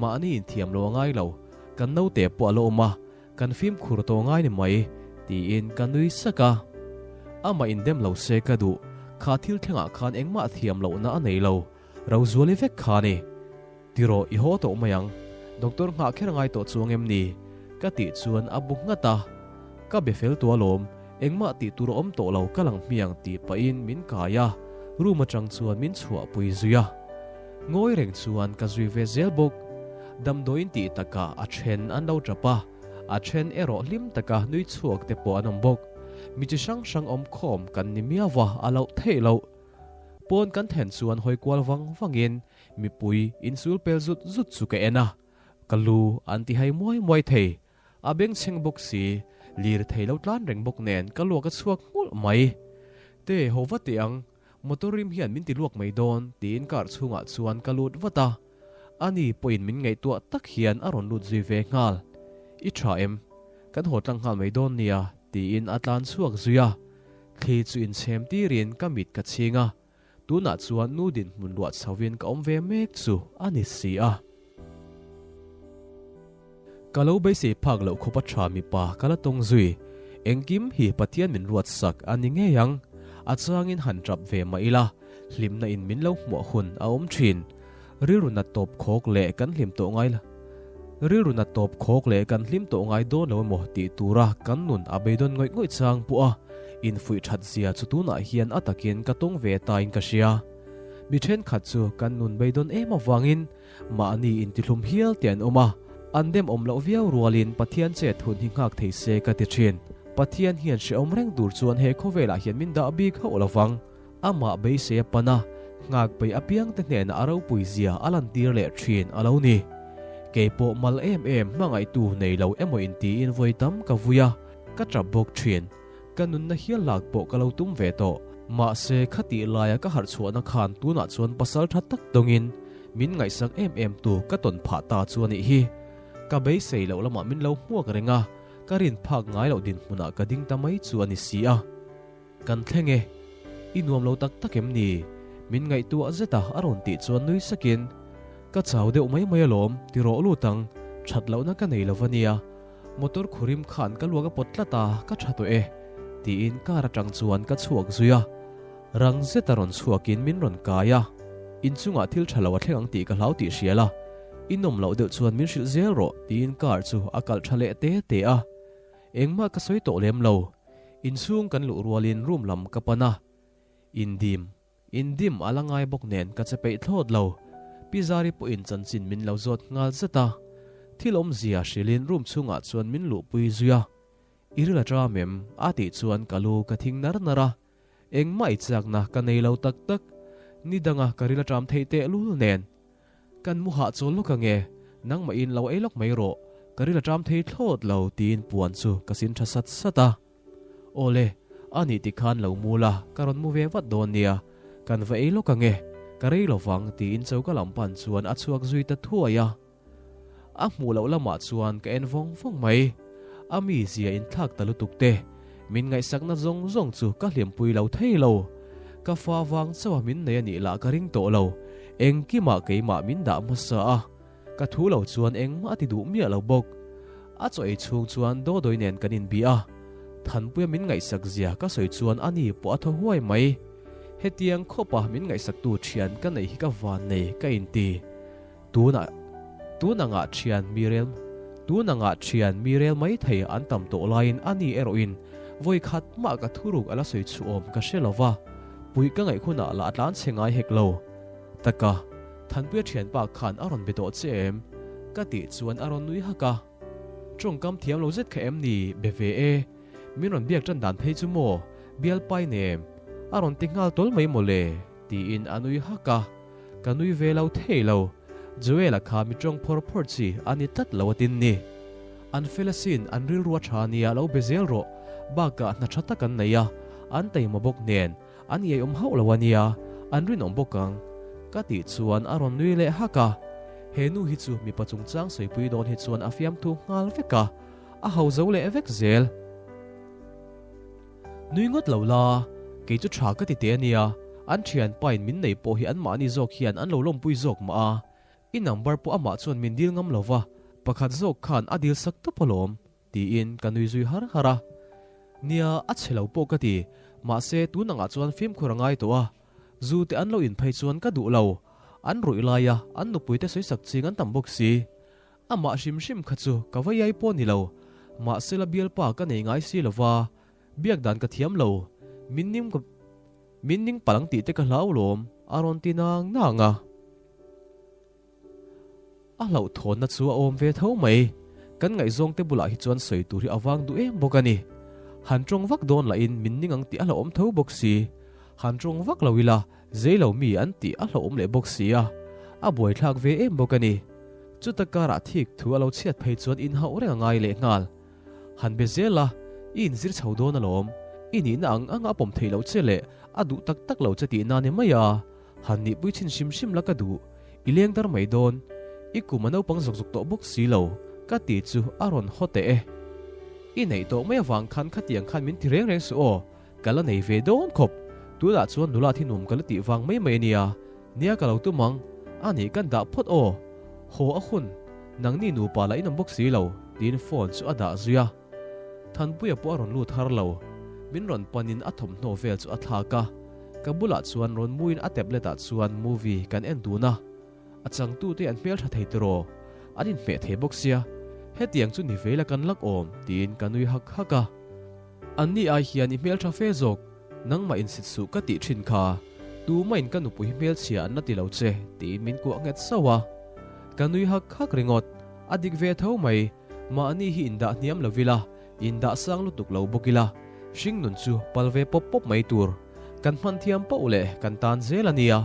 Speaker 1: Mahni inthiam lo a ngai lo, kan naute pawh a la awm a, Kan fimkhur tawh ngai ni mai, tiin ka nui sak a. Amah indem lo se ka duh, kha thil thlengah khan engmah thiam lohna a nei lo, Rozuali vek kha a ni. Tirawh i haw tawh mai ang, doctor nghah kher ngai tawh chuang em ni? Ka tih chuan a bu nghat a. Ka be fel tawh alawm, engmah tih tur a awm tawh lo ka lang hmiang tih pahin min kai a, room atang chuan min chhuahpui zui a. Ngawi reng chuan ka zui ve zel bawk. Damdawiin tih takah a then an lo tap a, a then erawh hlim taka nui chhuak te pawh an awm bawk. Mi chi hrang hrang awm khawm kan ni miau a, a loh theih loh. Pawn kan then chuan hawi kual vang vangin mipui insul pel zut zut chu ka en a, ka lu an ti hai muai muai thei. A bengchheng bawk si, lir thei lo tlan reng bawk nen ka luak a chhuak nghulh mai. Te, haw va teh ang, Motor rim hian min ti luak mai dawn tiin car chhungah chuan ka lut vat a, ani pawhin min ngaihtuah tak hian a rawn lut zui ve nghal. I tha em? Kan haw tlang nghal mai dawn nia tiin a tlan chhuak zui a, thli chu inchhem tirin ka mit ka chhing a, tunah chuan nu dinhmun luah chhoin ka awm ve mek chu a ni si a. Ka lo beisei phak loh khawp a tha mipa ka la tawng zui. Engkim hi Pathian min ruat sak a ni ngei ang. A changin han tap ve mah ila, hlimna in min lo hmuah hun a awm thin. Rilru nat tawp khawk leh kan hlim tawh ngai Rilru nat tawp khawk leh kan hlim tawh ngai dawn lo emaw tih tura kan nun a beidawn ngawih ngawih chang pawh a infuih that zia chu tunah hian a takin ka tawng ve tain ka hria. Mi thenkhat chu kan nun beidawn em avangin Mahni intihlum hial te an awm a, an dem awm loh viau rualin Pathian chet hun hi nghak thei se ka ti thin. Pathian hian hrehawm reng tur chuan he khawvelah hian min dah bik hauh lo vang. Amah beisei a pan a, nghak peih apiangte hnenah a ropui zia a lantir leh thin a lo ni. Kei pawh mal em em hmangaihtu nei lo emaw intiin vawi tam ka vui a, ka tap bawk thin. Ka nunna hial lak pawh ka lo tum ve tawh. Mahse, khatih laia ka harh chhuahna khan tunah chuan pasal tha tak dawngin min ngaihsak em em tu ka tawn phah ta chu a nih hi. Ka beisei loh lamah min lo hmuak reng a, ka rin phak ngai loh dinhmunah ka ding ta mai chu a ni si a. Kan thleng e. I nuam lo tak tak em ni? Min ngaihtuah zet a, a rawn tih chuan nui sakin, Ka chau deuh mai mai alawm, ti rawh lut ang, that lohna ka nei lo va nia. Motor khurim khan ka luak a pawt tlat a, ka tha tawh e, tiin car atang chuan ka chhuak zui a. Rang zeta rawn chhuakin min rawn kai a, inchungah thil tha lo a thleng ang tih ka hlau tih hria la, i nawm loh deuh chuan min hrilh zel rawh, tiin car chu a kalh tha leh te te a. Engmah ka sawi tawh lem lo, inchhung kan luh rualin room lam ka pan a, indim. Indim a la ngai bawk nen ka che peih thlawt lo. Pi Zari pawhin chanchin min lo zawt nghal zet a. Thil awmzia hrilhin room chhungah chuan min luhpui zui a. I ril a ṭam em? a tih chuan ka lu ka thing nar nar a. Engmah i chakna ka nei lo tak tak. Ni danga ka ril a ṭam theih tehlul nen. Kan mu hahchawl lawk ange, nangmahin lo ei lawk mai rawh, ka ril a ṭam thei thlawt lo tiin puan chu ka sin ṭha sat sat a. Awle, a nih tikhan lo mu la, ka rawn mu ve vat dawn nia, kan va ei lawk ange, ka rei lo vang tiin choka lam pan chuan a chhuak zui ta thuai a. A hmuh loh lamah chuan ka en vawng vawng mai. A mizia inthlak ta lutuk te, min ngaihsakna zawng zawng chu ka hliampui lo thei lo. Ka fa vang chauha min nei a nih lah ka ring tawh lo, engkimah keimah min dah hmasa a. Ka thu lo chuan engmah a ti duh miah lo bawk. A chaw ei chhung chuan Dawdawi nen kan inbih a, Thanpuia min ngaihsak zia ka sawi chuan a ni pawh a thaw huai mai. Hetiang khawpa min ngaihsaktu thian ka neih hi ka van nei ka inti. Tunah tun angah thian mi rel tun angah thian mi rel mai thei an tam tawh laiin a ni erawhin vawi khat mah ka thuruk a la sawi chhuah awm ka hre lo va, puih ka ngaih hunah lah a tlan chhe ngai hek lo. Taka, Thanpuia thianpa khan a rawn be tawh che em? Ka tih chuan a rawn nui hak a. Tawngkam thiam lo zet kha em ni? Be ve e. Min rawn biak tan dan phei chu maw? Bialpai nem. A rawn ti nghal tawl mai maw le? Tiin a nui hak a. Ka nui ve lo thei lo. Joel-a kha mi tawng phawr phawr chi a ni tlat lo a tin ni. An fel asin, an rilru a tha nia lo be zel rawh. Bakah hna tha tak an nei a, an taima bawk nen. An iai awm hauh lo a nia, an rinawm bawk ang. Ka tih chuan a rawn nui leh hak a. He nu hi chu mipa chungchang sawipui dawn hi chuan a fiamthu nghal vek a, a ho zo leh vek zel. Nui ngawt lo la, kei chu tha ka ti teh a nia, an thianpain min nei pawh hi anmahni zawk hian an lo lawmpui zawk mah a, i number pawh amah chuan min dil ngam lo va, pakhat zawk khan a dil sak tawp alawm, tiin ka nui zui har har a. Nia, a chhe lo pawh ka ti, mahse tun angah chuan fimkhur a ngai tawh a, zu te an lo in phei chuan ka duh lo, an ruih laia an nupuite sawisak ching an tam bawk si. Amah hrim hrim kha chu ka va iai pawh ni lo, mahse la bialpa ka nei ngai si lova, biak dan ka thiam lo, min ning min ning palh ang tih te ka hlau lawm, a rawn ti nang nang a. A hlauhthawnna chu a awm ve tho mai, kan ngaihzawng te bulah hi chuan sawi tur hi a vang duh em bawk a ni. Han tawng vak dawn lahin min ning ang tih a hlauhawm tho bawk si, han tawng vak lo ila Zei lo mi an tih a hlauhawm leh bawk si a, a buaithlak ve em bawk a ni. Chuta karah thik thu a lo chhiat phei chuan inhauh reng a ngai leh nghal. Han be zel a, i inzir chho dawn alawm. I nihna ang anga a pawm theih loh che leh a duh tak tak lo che tihna ni mai a, han nihpui chhin hrim hrim la ka duh. I leng dar mai dawn. I kum a naupang zawk zawk tawh bawk si lo, ka ti chu a rawn haw teh e. I neih tawh mai avang khan khatiang khan min ti reng reng suh aw. Ka la nei ve dawn khawp. Tunah chuan nula thi nuam ka la tih vang mai mai a nia. Nia ka lo tum ang. A nih kan dah phawt aw. Haw a hun. Nangni nupa lah inawm bawk si lo, tiin phone chu a dah zui a. Thanpuia pawh a rawn lut har lo. Min rawn panin a thawmhnaw vel chu a thlak a. Ka bulah chuan rawn muin a tablet ah chuan movie kan en dun a. A changtute an hmeltha thei tiraw? An inhmeh thei bawk sia. Hetiang chu ni ve ila kan lak awm, tiin ka nui hak hak a. Anni ai hian i hmeltha fe zawk, nangmah insit suh ka tih thin kha, tumahin ka nupui hi hmelchhia an la ti lo che, tiin min kuah nghet sauh a. Ka nui hak hak ringawt, a dik ve tho mai, mahni hi indah hniam lo ila, indah sang lutuk lo bawk ila, hringnun chu pal ve pawp pawp mai tur. Kan hman thiam poh leh kan tan zel a nia,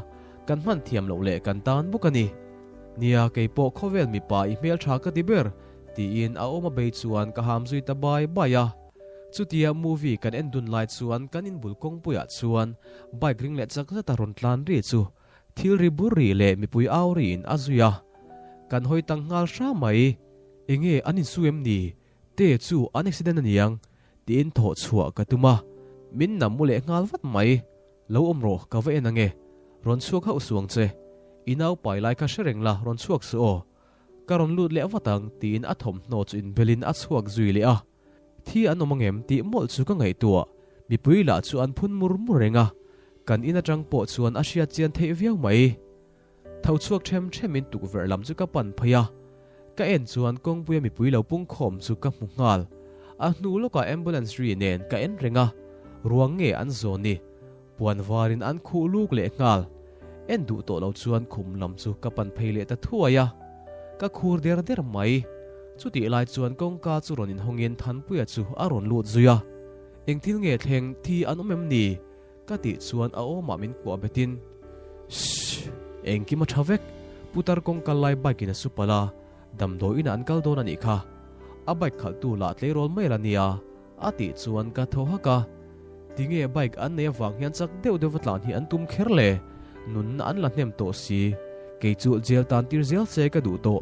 Speaker 1: kan hman thiam loh leh kan tan bawk a ni. Nia, keipawh khawvel mipa i hmeltha ka ti ber, Tiin a awm a bei chuan ka ham zui ta bai bai a. Chutia movie kan en dun lai chuan kan inbul kawngpuiah chuan bike ring leh chak zeta rawn tlan ri chu thil ri bur ri leh mipui au riin a zui a. Kan hawi tang nghal hram mai. Enge an insu em ni? Te chu an accident aniang tiin thawh chhuah ka tum a. Min nam mu leh nghal vat mai. Lo awm rawh, ka va en ange. Rawn chhuak hauh suang che. I nau pai lai kha hre reng la, rawn chhuak suh aw. Ka rawn lut leh vat ang tiin a thawmhnaw chu inbelin a chhuak zui leh a. Thi an awm angem tih mawlh chu ka ngaihtuah. Mipui lah chu an phun mur mur reng a. Kan in atang pawh chuan a hriat chian theih viau mai. Tho chhuak them themin tukverh lam chu ka pan phei a. Ka en chuan kawngpuia mipui lo pungkhawm chu ka hmu nghal. A hnu lawkah ambulance ri nen ka en reng a. Ruang nge an zawn ni? Puan varin an khuh luk leh nghal. En duh tawh lo chuan khum lam chu ka pan phei leh ta thuai a. Ka khur der der mai. Chutih lai chuan kawngka chu rawn inhawngin Thanpuia chu a rawn lut zui a. Eng thil nge thleng thi an awm em ni? Ka tih chuan a awmah min kuah betin, Shh! Engkim a tha vek. Putar kawngka lai bike in a su palh a, damdawi inah an kal dawn a nih kha. A bike khalhtu lah tleirawl mai la nia. A tih chuan ka tho hak a, Tinge bike an nei avang hian chak deuh deuh va tlan hi an tum kher le? Nunna an la hnem tawh si. Kei chu jail tan tir zel se ka duh tawh.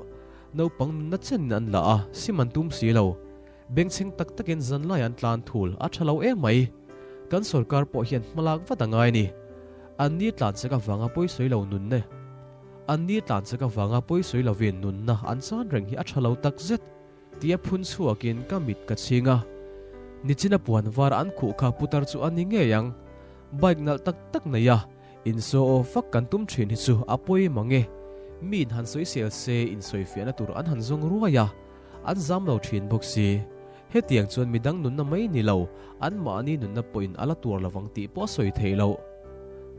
Speaker 1: Naupang nunna chenin an la a, sim an tum si lo. Bengchheng tak takin zanlai an tlan thul a tha lo em mai. Kan sorkar pawh hian hmalak vat a ngai ni. An ni tlan chak avanga pawisawi lo nunna An ni tlan chak avanga pawisawi lovin nunna an chan reng hi a tha lo takzet. Tia phun chhuakin ka mit ka chhing a. Nichina puan var an khuh kha putar chu a ni ngei ang. Bike nalh tak tak nei a, insaw aw fak kan tum thin hi chu a pawi mang e. Miin han sawisel se insawifiahna tur an han zawng ruai a, an zam lo thin bawk si. Hetiang chuan midang nunna mai ni lo, anmahni nunna pawhin a la tuar lovang tih pawh a sawi theih loh.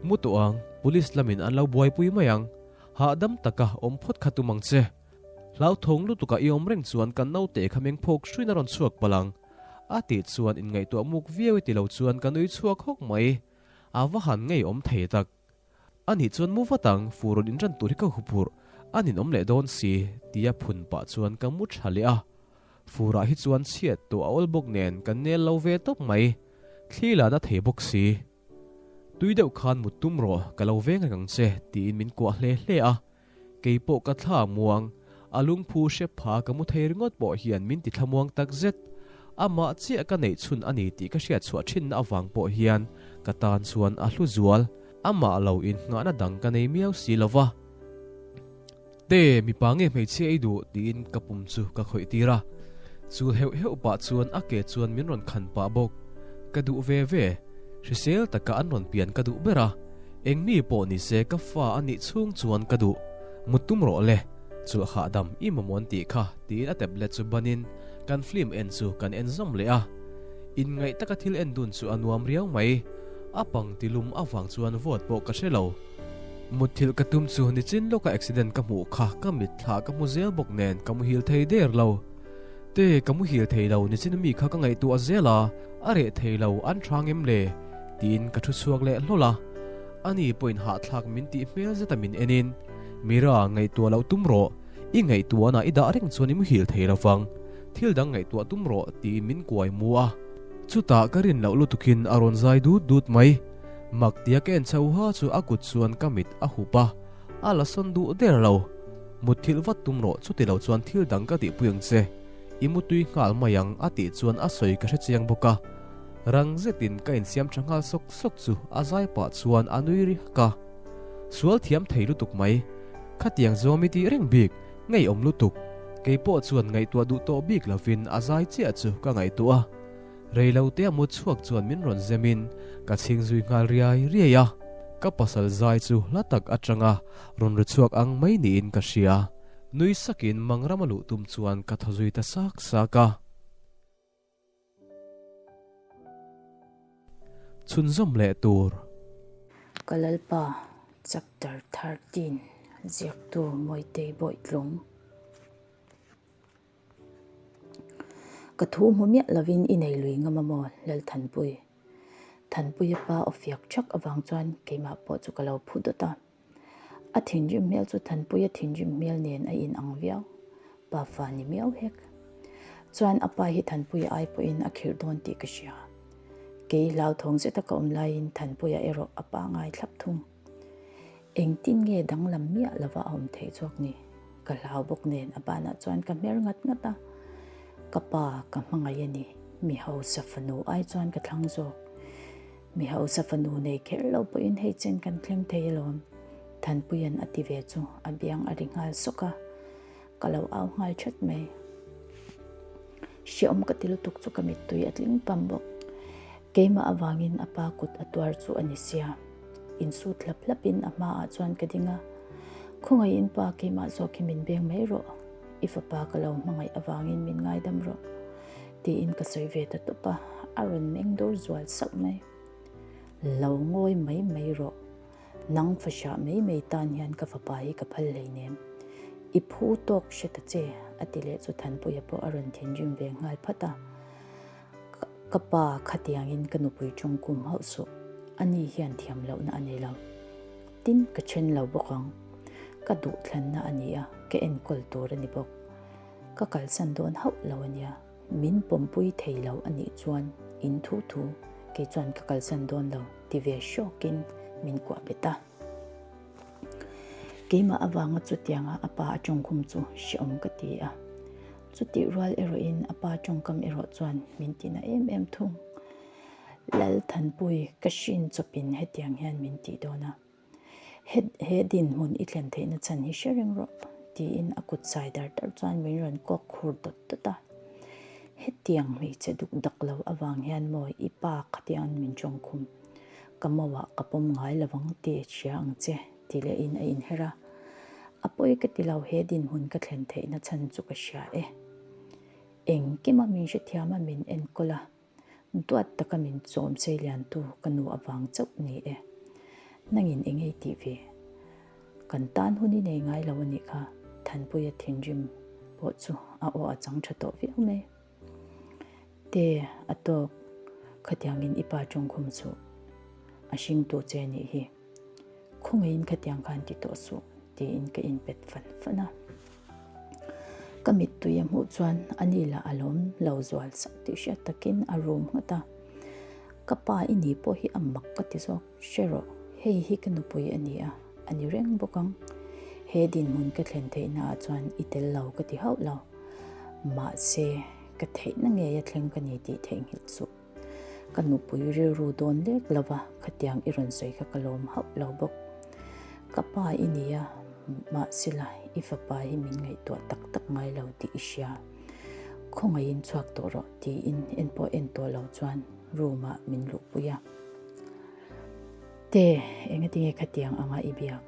Speaker 1: Mu tawh ang, police lamin an lo buaipui mai ang. Hahdam taka awm phawt kha tum ang che. Hlauthawng lutukah i awm reng chuan kan naute kha meng phawk hruin a rawn chhuak palh ang. A tih chuan inngaihtuah muk viau i ti lo chuan ka nui chhuak hawk mai. A va han ngei awm thei tak. A nih chuan mu vat ang, fu rawn inran tur hi ka huphurh, a ninawm leh dawn si, tia phun pah chuan ka mu tha leh a. Furah hi chuan chhiat tawh a awl bawk nen ka nel lo ve tawp mai. Thli la na thei bawk si. Tui deuh khan mut tum rawh, ka lo veng reng ang che, tiin min kuah hle hle a. Keipawh ka thla muang, a lungphu hre pha ka mu thei ringawt pawh hian min ti thlamuang tak zet. Amah chiah ka neih chhun a ni tih ka hriat chhuah thinna avang pawh hian ka tan chuan a hlu zual. Amah lo innghahna dang ka nei miau si lo va. Te, mipa nge hmeichhia i duh? tiin ka pum chu ka khawih tir a. Chul heuh heuh pah chuan a ke chuan min rawn khan pah bawk. Ka duh ve ve. Hrisel taka an rawn pian ka duh ber a. Eng mi pawh ni se ka fa a nih chhung chuan ka duh. Mut tum rawh le. Chulh hahdam i mamawh an tih kha tiin a tablet chu banin kan film en chu kan en zawm leh a. Inngaih taka thil en dun chu a nuam riau mai. A pang ti lum avang chuan vote pawh ka hre lo. Mutthilh ka tum chu nichin lawka accident ka hmuh kha ka mitthla ka hmu zel bawk nen ka muhil thei der lo. Te, ka muhil thei lo nichin ami kha ka ngaihtuah zel a, a reh thei lo an tha ngem le? Tiin ka thu chhuak leh hlawl a. Ani pawhin hahthlak min tih hmel zeta min enin, Mira, ngaihtuah loh tum rawh, i ngaihtuahna i dah reng chuan i muhil thei lo vang, thil dang ngaihtuah tum rawh tiin min kuai mu a. Chutah ka rin loh lutukin a rawn zai dut dut mai. Mak tia ka en chho ha chu a kut chuan ka mit a hup a, a la sawn duh der lo. Mutthilh vat tum rawh, chuti lo chuan thil dang ka tihpui ang che. I mutui nghal mai ang a tih chuan a sawi ka hre chiang bawk a. Rang zetin ka insiam tha nghal sawk sawk chu a zai pah chuan a nui ri hak a. Sual thiam thei lutuk mai. Khatiang zawm i tih reng bik, ngeiawm lutuk. Keipawh chuan ngaihtuah duh tawh bik lovin a zai chiah chu ka ngaihtuah a. Reilote a mut chhuak chuan min rawn zemin ka chhing zui nghal riai riai a, ka pasal zai chu hla tak atanga rawn ri chhuak ang mai niin ka hria. Nui sakin mangram a luh tum chuan ka thaw zui ta sak sak a. Chhunzawm leh tur.
Speaker 2: Ka Lalpa, Chapter 13, Ziaktu Mawitei Bawitlung. Ka thu hmu miah lovin i nei lui ngam a maw Lalthanpui? Thanpuia pa aw fiak thak avang chuan keimah pawh chu ka lo phu dawt a. A thinrim hmel chu Thanpuia thinrim hmel nen a in ang viau. Pa fa ni miau hek. Chuan a pa hi Thanpuia ai pawhin a khirh dawn tih ka hria. Kei hlauthawng zeta ka awm laiin Thanpuia erawh a pa ngai thlap thung. Engtin nge danglam miah lova a awm theih chawk ni? Ka hlau bawk nen a banah chuan ka hmer ngat ngat a. Ka pa ka hmangaih a ni, mi hausa fanu ai chuan ka thlang zawk. Mi hausa fanu nei kher lo pawhin hei chen kan thleng thei alawm. Thanpuia'n a ti ve chu a biang a ri nghal sawk a, ka lo au nghal that mai. Hreawm ka ti lutuk chu ka mittui a tling pam bawk. Keimah avangin a pa kut a tuar chu a ni sia. Insut hlap hlapin a hmaah chuan ka ding a, Khawngaihin pa keimah zawk hi min beng mai rawh, i fapa ka lo hmangaih avangin min ngaidam rawh, tiin ka sawi ve ta tawp a, a rawn meng dawr zual sauh mai. Lo ngawi mai mai rawh, nang fahrah mai mai tan hian ka fapa hi ka phal hleinem, i phu tawk hre ta che, a ti leh chu Thanpuia pawh a rawn thinrim ve nghal phat a. Ka pa khatiangin ka nupui tawngkum hauh suh, ani hian thiam lohna a nei lo. Tin, ka then lo bawk ang. Ka duhthlanna a ni a, ka enkawl tur a ni bawk. Ka kalsan dawn hauh lo a nia, min pawmpui thei lo a nih chuan in thu thu kei chuan ka kalsan dawn lo ti ve hrawkin min kuah bet a. Keimah avanga chutianga a pa a tawngkhum chu hrehawm ka ti a. Chutih rual erawhin a pa tawngkam erawh chuan min tina em em thung. Lalthanpui ka hrin chawpin hetiang hian min tih dawn a. He dinhmun i thlen theihna chhan hi hre reng rawh, tiin a kut sai dar dar chuan min rawn kawk khur dawt dawt a. Hetiang hmeichhe duk dak lo avang hian maw i pa khatiang min tawngkhum. Ka mauah ka pawm ngai lo vang tih hria ang che, ti lehin a inher a. A pawi ka ti lo, he dinhmun ka thlen theihna chhan chu ka hria e. Engkima min hrethiam a min enkawl a, duat taka min chawm sei liantu ka nu avang chauh ni e. Nangin eng ei tih ve? Kan tan hun i nei ngai lo a nih kha, Thanpuia thinrim pawh chu a aw a chang tha tawh viau mai. Te, a tawk, khatiangin i pa tawngkhum suh, a hringtu che nih hi. Khawngaihin khatiang khan ti tawh suh, tiin ka inpet fan fan a. Ka mittui a hmuh chuan ani lah a lawm lo zual sak tih hriat takin a rum nghat a. Ka pa i ni pawh hi a mak ka ti zawk. Hre rawh, hei hi ka nupui a ni a, a ni reng bawk ang. He dinhmun ka thlen theihnaah chuan i tel lo ka ti hauh lo. Mahse, ka theihna ngeia thleng ka ni tih theihnghilh suh. Ka nupui rilru dawn lek lova khatiang i rawn sawi kha ka lawm hauh lo bawk. Ka pa i ni a, mahsela i fapa hi min ngaihtuah tak tak ngai lo tih i hria. Khawngaihin chhuak tawh rawh tiin en pawh en tawh lo chuan room ah min luhpui a. Te, engatinge khatiang anga i biak?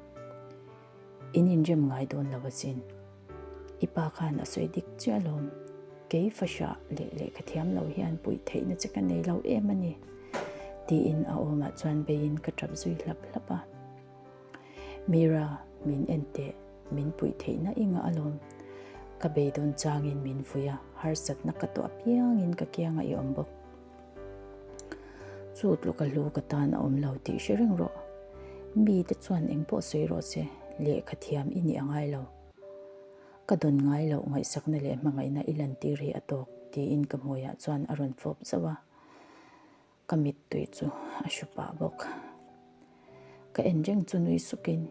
Speaker 2: In inrem ngai dawn lo asin. I pa khan a sawi dik chiah alawm. Kei fahrah leh lehkha thiam lo hian puih theihna che ka nei lo em a ni, tiin a awmah chuan beiin ka tap zui hlap hlap a. Mira, min en teh, min puih theihna i ngah alawm. Ka beidawn changin min vui a, harsatna ka tawh apiangin ka kiangah i awm bawk. Chu tluka hlu ka tan a awm lo tih hre reng rawh. Mite chuan eng pawh sawi rawh se, lehkha thiam i nih a ngai lo. Ka dawn ngai loh ngaihsakna leh hmangaihna i lantir hi a tawk, tiin ka hmuiah chuan a rawn fawp zauh a. Ka mittui chu a hru pah bawk. Ka en reng chu nui sukin,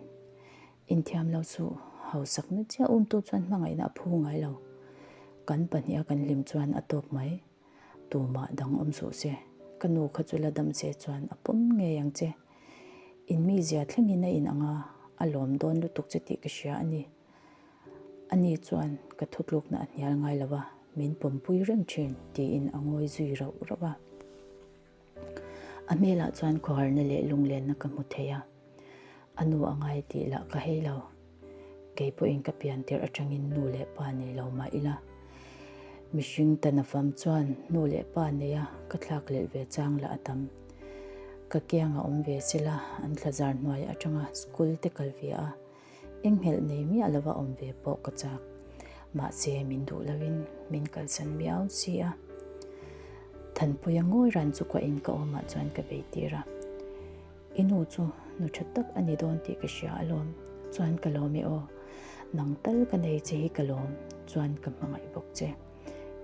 Speaker 2: Inthiam lo chu hausakna chiah umtu chuan hmangaihna a phu ngai lo. Kan pahniha kan hlim chuan a tawk mai. Tumah dang awm suh se, ka nu kha chu la dam se chuan a pawm ngei ang che. In mizia thlengin a in ang a, a lawm dawn lutuk che tih ka hria a ni. Ani chuan ka thutlukna a hnial ngai lo a, min pawmpui reng thin tiin a ngawi zui rauh rauh a. A hmelah chuan khawharna leh lunglenna ka hmu thei a, a nu a ngai tih lah ka hei lo. Kei pawhin ka pian tirh atangin nu leh pa nei lo mah ila, mihring tan a fam chuan nu leh pa neia ka thlak lelh ve chang lah a tam. Ka kianga awm ve sela an thlazar hnuai atanga school te kal ve a, Enghelh nei miah lova awm ve pawh ka chak. Mahse min duh loin min kalsan miau si a. Thanpuia ngawi ran chu kuahin ka awmah chuan ka bei tir a. I nu chu nu tha tak a ni dawn tih ka hria alawm. Chuan ka lawm e aw. Nang tal ka nei che hi ka lawm. Chuan ka hmangaih bawk che.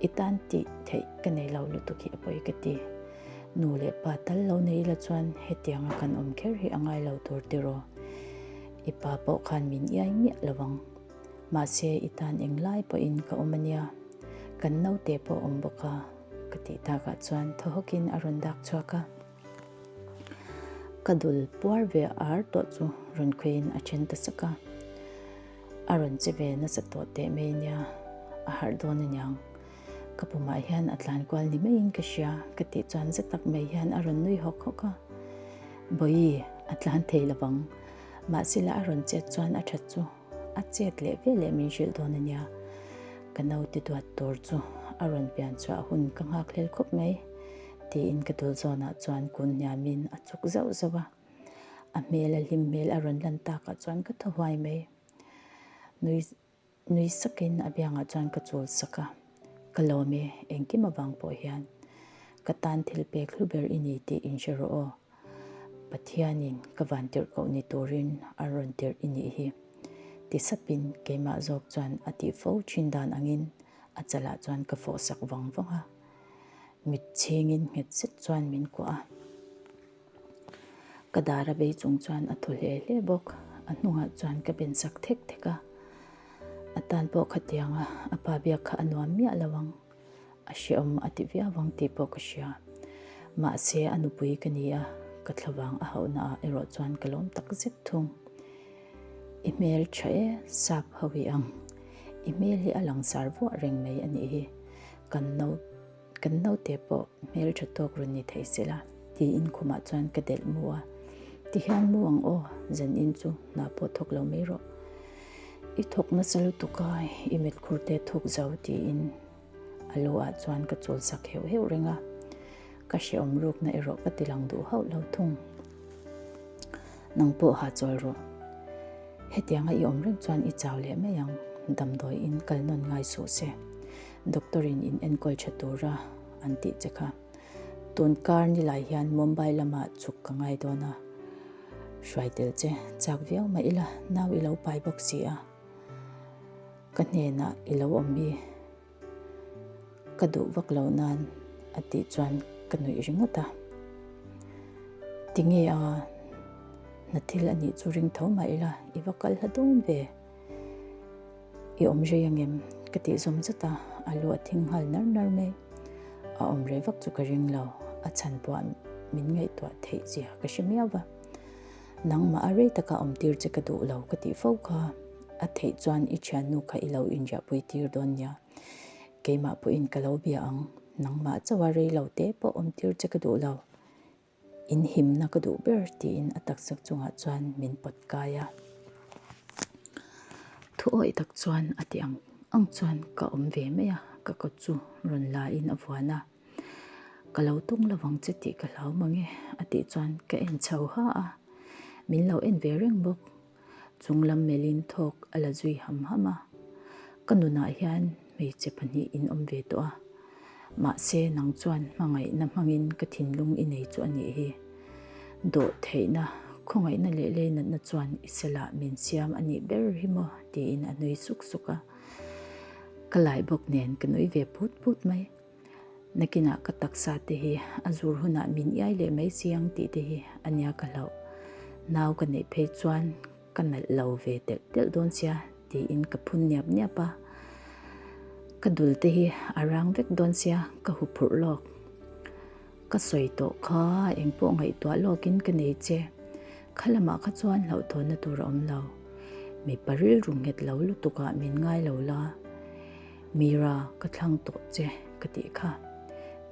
Speaker 2: I tan tih theih ka nei lo lutuk hi a pawi ka ti. Nu leh pa tal lo nei ila chuan hetianga kan awm kher hi a ngai lo tur tiraw. I pa pawh khan min iai miah lo ang. Mahse i tan englai pawhin ka awm a nia. Kan naute pawh awm bawk a, ka tih takah chuan thaw hawkin a rawn dak chhuak a. Ka dul puar ve ar tawh chu rawn khawiin a then ta sak a. A rawn che ve nasa tawh teh mai nia, a harh dawn aniang. Ka pumah hian a tlan kual ni maiin ka hria, ka tih chuan za tak mai hian a rawn nui hawk hawk a. Bawihi, a tlan thei lovang. Mahsela a rawn chet chuan a that chu a chet leh ve leh min hrilh dawn ania. Ka naute duat tur chu a rawn pian chhuah hun ka nghak hlel khawp mai, tiin ka dul zawnah chuan kun hniamin a chuk zauh zauh a. A hmel a hlim hmel a rawn lan takah chuan ka thaw huai mai. Nui nui sakin a biangah chuan ka chul sak a, Ka lawm e, engkim avang pawh hian ka tan thil pek hlu ber i ni tih in hre rawh aw. Pathianin ka van tirh koh ni turin a rawn tirh i nih hi. Ti sapin keimah zawk chuan a tih fo thin dan angin a chalah chuan ka fawh sak vang vang a. Mit chhingin nghet zet chuan min kuah a. Ka dar a bei chung chuan a thaw hle hle bawk. A hnungah chuan ka ben sak thek thek a. A tan pawh khatiang a, a pa biak kha a nuam miah lo ang. A hrehawm a ti viau ang tih pawh ka hria. Mahse a nupui ka ni a, ka thlavang a hauhna ah erawh chuan ka lawm tak zet thung. I hmel tha e, sap ho i ang. I hmel hi a langsar vuah reng mai a nih hi. Kan no. Kan naute pawh hmel tha tawk rawn ni thei se la, tiin khumah chuan ka delh mu a. Tihian mu ang aw, zan in chu hna pawh thawk lo mai rawh. I thawk nasa lutuk a, i mitkhur te thuk zo tiin a lu ah chuan ka chul sak heuh heuh reng a. Ka hrehawm rukna erawh ka ti lang duh hauh lo thung. Nang pawh ha chawl rawh. Hetianga i awm reng chuan i chau leh mai ang, damdawi in kal nawn ngai suh se. Doctor in in enkawl tha tura an tih che kha. Tun kar ni lai hian Mumbai lamah chhuk ka ngai dawn a, hruai tel che chak viau mah ila nau i lo pai bawk si a, ka hnenah i lo awm hi ka duh vak lo nan a tih chuan ka nuih ringawt a. Tinge a, hna thil a nih chu ring tho mah ila i va kal hla dawn ve. I awm rei angem? Ka tih zawm zat a, a lu a thing nghal nar nar mai. A awm rei vak chu ka ring lo, a chhan pawh min ngaihtuah theih zia ka hre miau va. Nangmah a rei taka awm tir che ka duh lo ka tih fo kha, a theih chuan i thiannu kha i lo inriahpui tir dawn nia. Keimah pawhin ka lo bia ang, nangmah chauha rei lo te pawh awm tir che ka duh lo. In himna ka duh ber tiin a taksak chungah chuan min pawt kai a. Thu awih tak chuan a ti ang ang chuan ka awm ve mai a, ka kawt chu rawn la in a vuan a. Ka lo tung lo vang che tih ka hlau mang e a tih chuan ka en chho ha a, min lo en ve reng bawk. Chung lam melhin thawk a la zui ham ham a, Ka nunah hian hmeichhe pahnih in awm ve tawh a, mahse nang chuan hmangaihna hmangin ka thinlung i nei chu a nih hi. Dawh theihna, khawngaihna leh leinatna chuan i selah min siam a nih ber hi maw? tiin a nui suk suk a. Ka lai bawk nen ka nui ve put put mai. Nakinah ka taksa te hi a zur hunah min iai leh mai si ang tih te hi a nia ka hlauh. Nau ka neih phei chuan ka nalh lo ve telh telh dawn sia tiin ka phun niap niap a. Ka dul te hi a rang vek dawn sia ka huphurh lawk. Ka sawi tawh kha engpawh ngaihtuah lawkin ka nei che. Kha lamah kha chuan hlauhthawnna tur a awm lo. Mipa rilru nghet lo lutukah min ngai lo la. Mira, ka thlang tawh che ka tih kha.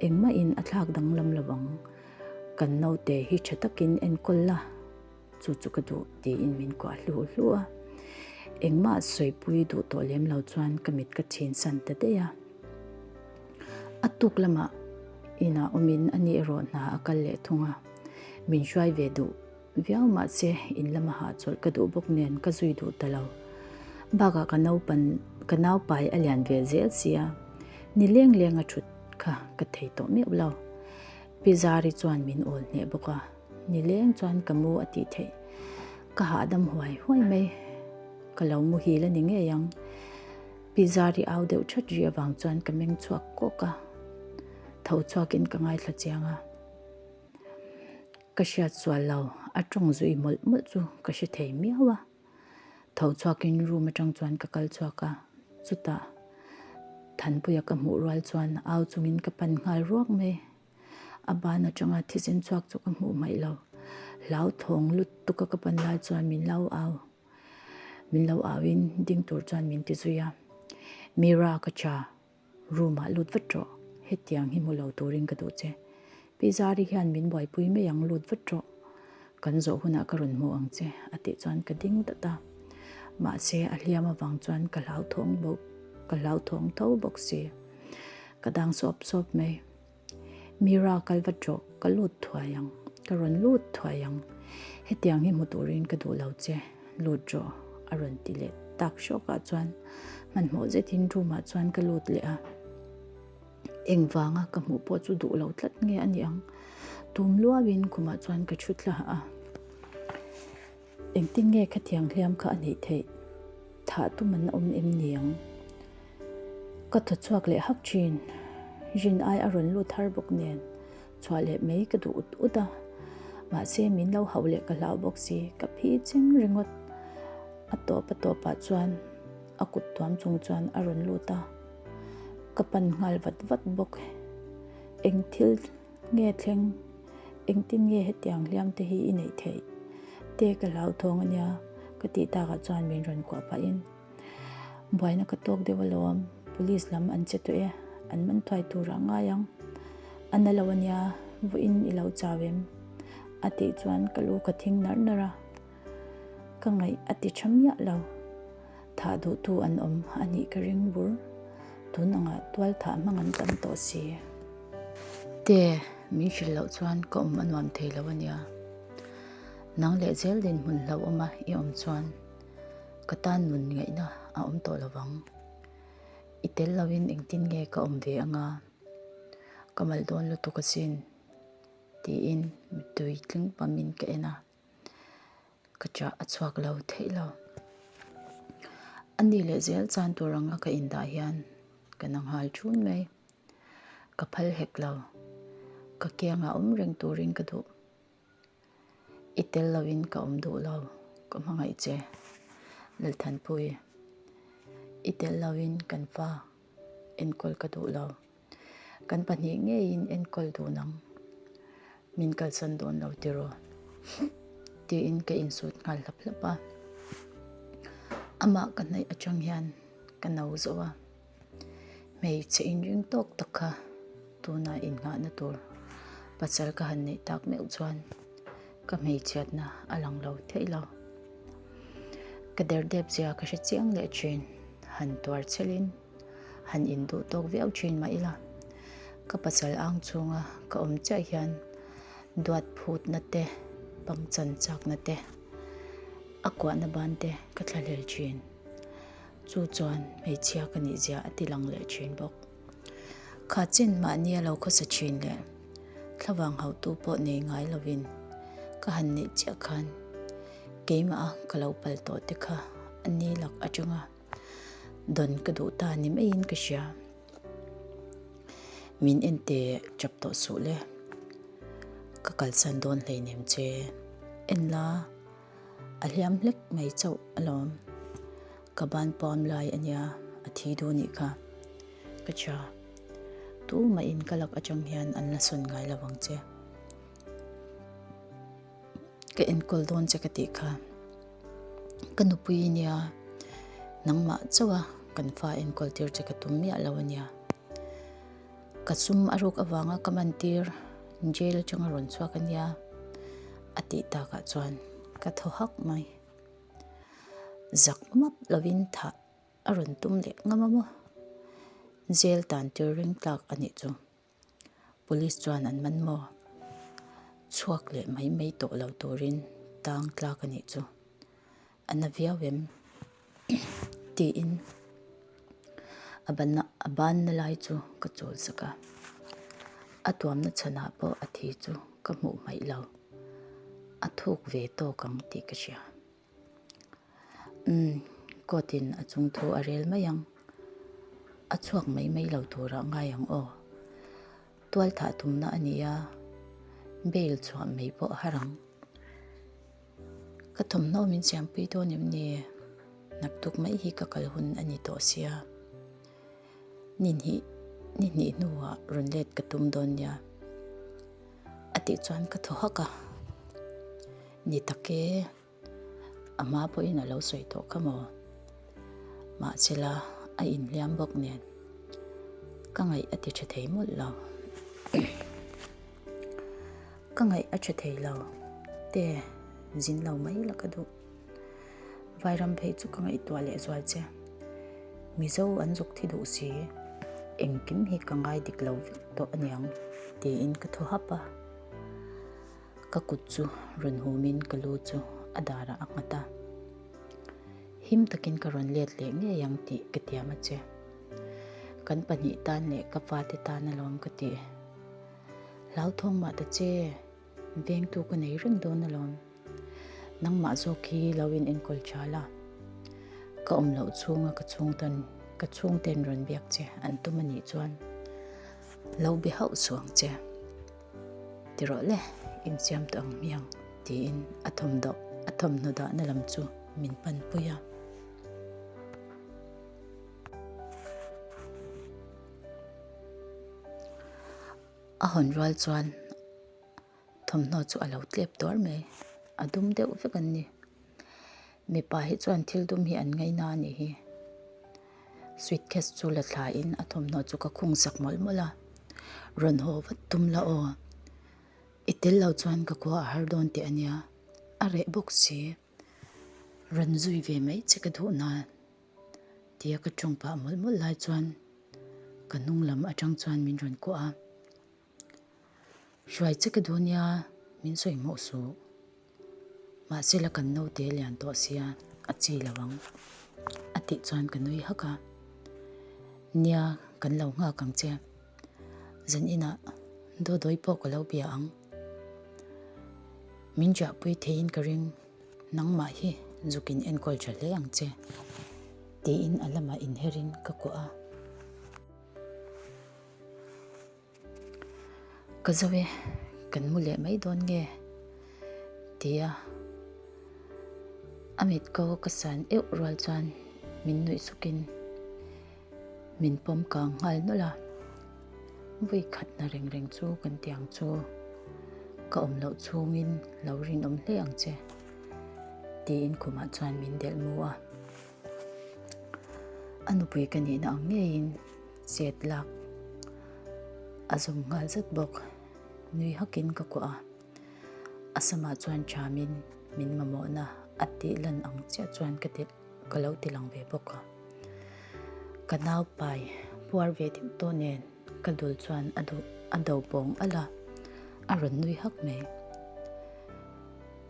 Speaker 2: Engmahin a thlak danglam lo ang. Kan naute hi tha takin enkawl la, chu chu ka duh tiin min kuah hlu hlu a. Engmah sawipui duh tawh lem lo chuan ka mit ka chhin san ta daih a. A tuk lamah inah awmin ani erawh hna a kal leh thung a. Min hruai ve duh. Viau mahse in lama hahchawlh ka duh bawk nen ka zui duh ta lo. Bakah ka naupan ka naupai a lian ve zel sia, ni leng leng a thut kha ka thei tawh meuh lo. Pi Zari chuan min awl hneh bawk a, ni leng chuan ka mu a tih theih. Ka hahdam huai huai mai. Ka lo muhil a ni ngei ang. Pi Zari au deuh that ri avang chuan ka meng chhuak kawk a, tho chhuakin ka ngaithla chiang a. Ka hriat sual lo, a tawng zui mawlh mawlh chu ka hre thei miau a. Tho chhuakin room atang chuan ka kal chhuak a, chutah Thanpuia ka hmuh rual chuan au chungin ka pan nghal ruak mai. A ban atanga thisen chhuak chu ka hmuh hmaih lo. Hlauthawng lutuk a ka pan lai chuan min lo au. Min lo auin ding tur chuan min ti zui a. Mira ka tha. Room ah lut vat rawh, hetiang hi hmu lo turin ka duh che. Pi Zari hian min buaipui mai ang lut vat rawh, kan zawh hunah ka rawn hmu ang che a tih chuan ka ding dat a. Mahse a hliam avang chuan ka hlauthawng bawk, ka hlauthawng tho bawk si. Ka dang sawp sawp mai. Mira kal vat rawh, ka lut thuai ang, ka rawn lut thuai ang. Hetiang hi hmu turin ka duh lo che, lut rawh a rawn ti leh tak hrawkah chuan hmanhmawh zetin room ah chuan ka lut leh a. Engvanga ka hmuh pawh chu duh lo tlat nge a ni ang, tum luauin khumah chuan ka thu thla a. Engtin nge khatiang hliam kha a neih theih? Thah tum an awm em ni ang? Ka thaw chhuak leh hak thin. Rin ai a rawn lut har bawk nen chhuah leh mai ka duh ut ut a. Mahse min lo hauh leh ka hlau bawk si, ka phi cheng ringawt. A tawp a tawpah chuan a kut tuam chung chuan a rawn lut a. Ka pan nghal vat vat bawk. Eng thil Nge thleng, engtin nge hetiang hliam te hi i neih theih? Te ka hlauthawng a nia, ka tih takah chuan min rawn kuah pahin, Buaina ka tawk deuh alawm, police lam an che tawh e, an man thuai turah ngai ang. A na lo a nia, vawiin i lo chau em? A tih chuan ka lu ka thing narh narh a, ka ngaih a ti tha miah lo. Thah duhtu an awm a nih ka ring bur. Tun angah tual thah hmang an tam tawh si. Te, min hrilh loh chuan ka awm a nuam thei lo a nia. Nang leh zel dinhmun hlauhawma i awm chuan ka tan nun ngaihna a awm tawh lo vang. I tel loin engtin nge ka awm ve anga? Ka malh dawn lutuk asin, tiin mittui tling pamin ka en a. Ka chah a chhuak lo theih lo. A ni leh zel chan tur anga ka indah hian ka na nghal thun mai. Ka phal hek lo. Ka kiangah awm reng turin ka duh. I tel loin ka awm duh lo. Ka hmangaih che. Lalthanpui. I tel loin kan fa enkawl ka duh lo. Kan pahnih ngeiin enkawl dun ang. Min kalsan dawn lo tiraw? Tiin ka insut nghal hlap hlap a. Amah ka hnaih atang hian ka no zo a. Hmeichhe inring tawk tak kha tuna innghahna tur pasal ka han neih tak meuh chuan ka hmeichhiatna a lang lo theih lo. Ka derdep zia ka hre chiang leh thin, han tuar chhelin han induh tawk viau thin mah ila ka pasal ang chhunga ka awm chiah hian duat phutna te, pangchan chakna te, a kuahna ban te ka thlahlel thin. Chu chuan hmeichhia ka nih zia a ti lang leh thin bawk. Kha chin mahni a lo khawsa thin leh thlavang hauhtu pawh nei ngai lovin ka han neih chiah khan keimah a ka lo pal tawh te kha a ni lak atanga dawn ka duh ta ni maiin ka hria. Min en teh chap tawh suh le. Ka kalsan dawn hleinem che. En la. A hliam hlek mai chauh alawm. Ka ban pawm lai a nia, a thi duh nih kha. Ka tha. Tumah in ka lak atang hian an la sawn ngai lo ang che. Ka enkawl dawn che ka tih kha. Ka nupui i nia, nangmah chauh a kan fa enkawl tir che ka tum miah lo a nia. Ka sum a ruk avanga ka man tir jail atanga rawn chhuak a nia a tih takah chuan ka thaw hak mai. Zak map lovin thah a rawn tum leh ngam a maw? Jail tan tir ring tlak a nih chu. Police chuan an man maw? Chhuak leh mai mai tawh lo turin tang tlak a nih chu. A na viau em? Tiin a banna a banna lai chu ka chawl sak a, a tuamna chhanah pawh a thi chu ka hmuh hmaih lo, a thuk ve tawk ang tih ka hria. Umm, court in a chung thu a rel mai ang, a chhuak mai mai lo turah ngai ang aw. Tual thah tumna a ni a, bail chhuah mai pawh a har ang. Ka thawmhnaw min siampui dawn em ni? Naktuk mai hi ka kal hun a ni tawh sia. Ni hnih ni hnih hnuah rawn let ka tum dawn nia. A tih chuan ka thaw hak a. Ni tak e, a hma pawhin a lo sawi tawh kha maw? Mahsela a inhliam bawk nen ka ngaih a ti tha thei mawlh lo. Ka ngaih a tha thei lo te zin lo mai la ka duh. Vairam phei chu ka ngaihtuah leh zual che. Mizo an zuk thi duh si, engkim hi ka ngai dik lo vek tawh aniang tiin ka thaw hap a. Ka kut chu rawn humin ka lu chu a darah a nghat a. Him takin ka rawn let leh ngei ang tih ka tiam a che. Kan pahnih tan leh ka fate tan alawm ka ti. Hlauthawng mah ta che, vengtu ka nei reng dawn alawm. Nangmah zawk hi lo in enkawl tha la. Ka awm loh chhunga ka chhungten ka chhungten rawn biak che an tum a nih chuan lo be hauh suh ang che. Ti rawh le, insiam tawh ang hmiang tiin a thawmdaw a thawmhnaw dahna lam chu min panpui a. A hawn rual chuan thawmhnaw chu a lo tlep tuar mai, a dum deuh vek an ni. Mipa hi chuan thil dum hi an ngaina a nih hi. Suitcase chu la thla in a thawmhnaw chu ka khung sak mawlh mawlh a, rawn haw vat tum la aw, i tel lo chuan ka khua a har dawn teh a nia, a reh bawk si, rawn zui ve mai che ka duh nan. Tia ka tawng pah mawlh mawlh lai chuan ka hnung lam atang chuan min rawn kuah a, Hruai che ka duh nia min sawi hmuh suh, mahse la kan naute lian tawh sia a chi lo ang a tih chuan ka nui hak a, Nia kan lo nghak ang che, zan inah Dawdawi pawh ka lo bia ang, min riahpui theiin ka ring. Nangmah hi zukin enkawl tha hle ang che, tiin a lamah inherin ka kuah a. Ka zo e, kan mu leh mai dawn nge? tia a mit ko ka san euh rual chuan min nuih sukin. Min pawm kang nghal nawlh a, vawi khatna reng reng chu kan ti ang chu, ka awm loh chhungin lo rinawm hle ang che, tiin khumah chuan min delh mu a. A nupui ka nihna ang ngeiin chet lak a zawm nghal zat bawk, nui hakin ka kuah a, a samah chuan ṭhamin min mamawhna a tih lan ang chiah chuan ka ti. Ka lo ti lang ve bawk a, ka nau pai puar ve deuh tawh nen ka dul chuan a duh a do pawng alh a, a rawn nui hak mai.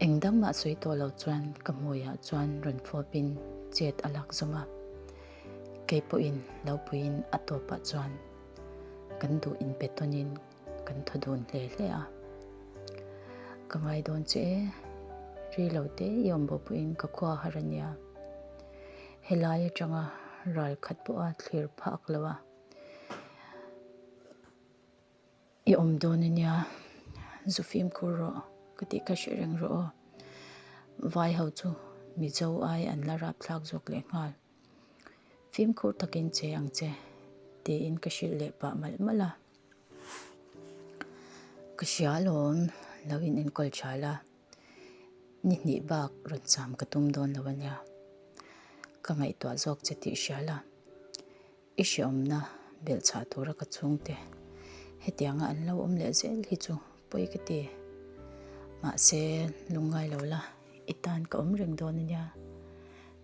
Speaker 2: Eng dang mah sawi tawh lo chuan ka hmuiah chuan rawn fawpin chet a lak zawm a, kei pawhin lo puiin a tawpah chuan kan duh inpe tawnin Kan thaw dun hle hle a. Ka ngai dawn che e, ri lo te i awm bo pawhin ka khua har a nia. Helai atanga ral khat pawha thlir phak lo a i awm dawn a nia, zu fimkhur rawh ka tih kha hre reng rawh aw. Vai ho chu Mizo ai an la rapthlak zawk leh nghal. Fimkhur takin che ang che tiin ka hrilh leh pah malh malh a. Ka hria alawm, lo in enkawl tha la, ni hnih bak rawn cham ka tum dawn lo ania, ka ngaihtuah zawk che tih hria la, i hreawmna belh chhah tura ka chhungte hetianga an lo awm leh zel hi chu pawi ka ti, mahse lungngai lo la, i tan ka awm reng dawn ania.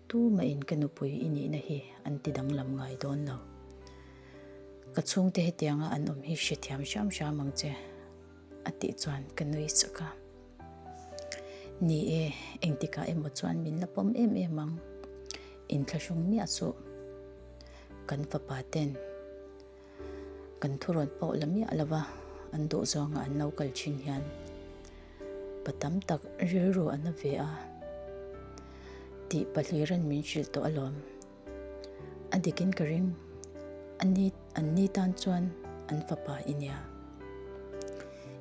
Speaker 2: Tumahin ka nupui i nihna hi an ti danglam ngai dawn lo. Ka chhungte hetianga an awm hi hrethiam hram hram ang che, a tih chuan ka nui sak a. Ni e, engtikah emaw chuan min la pawm em em ang, inthlahrung miah suh. Kan fapa ten Kan thurawn pawh la miah lo va, an duh zawnga an lo kal thin hian pa tam tak rilru a na ve a tih pahliran min hrilh tawh alawm. A dikin ka ring, a ni an ni tan chuan an fapa i nia.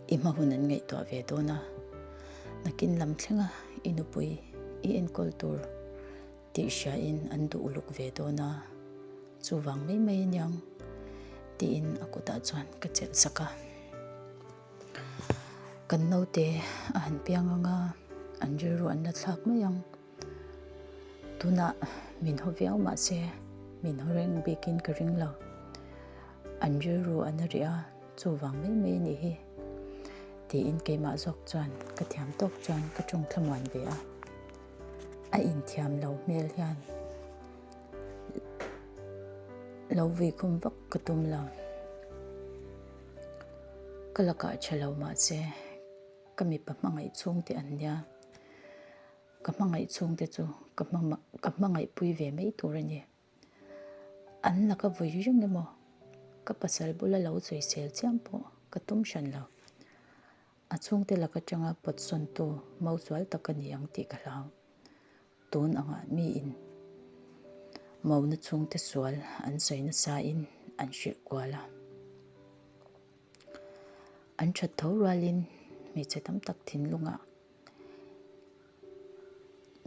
Speaker 2: I hma hun an ngaihtuah ve dawn a, nakin lam thlenga i nupui i enkawl tur tih hriain an duh uluk ve dawn a. Chuvang mai mai aniang tiin a kutah chuan ka chelh sak a. Kan naute a han piang ang a, an rilru an la thlak mai ang. Tunah min haw viau mahse min haw reng bikin ka ring lo. An rilru a na rih a, chuvang mai mai a nih hi tiin keimah zawk chuan ka thiam tawk chuan ka tawng thlamuan ve a. A inthiam lo hmel hian. Lo vui khum vak ka tum lo. Ka lakah tha lo mahse ka mipa hmangaih chhungte an nia. Ka hmangaih chhungte chu ka ka hmangaihpui ve mai tur a ni. An laka vui reng emaw ka pasal bula lo sawisel chiam pawh ka tum hran lo. A chhungte lak atanga pawtsawntu mausual tak a ni ang tih ka hlau. Tun angah miin mauna chhungte sual an sawi nasain an hrilh kual a. An that tho rualin hmeichhe tam tak thinlungah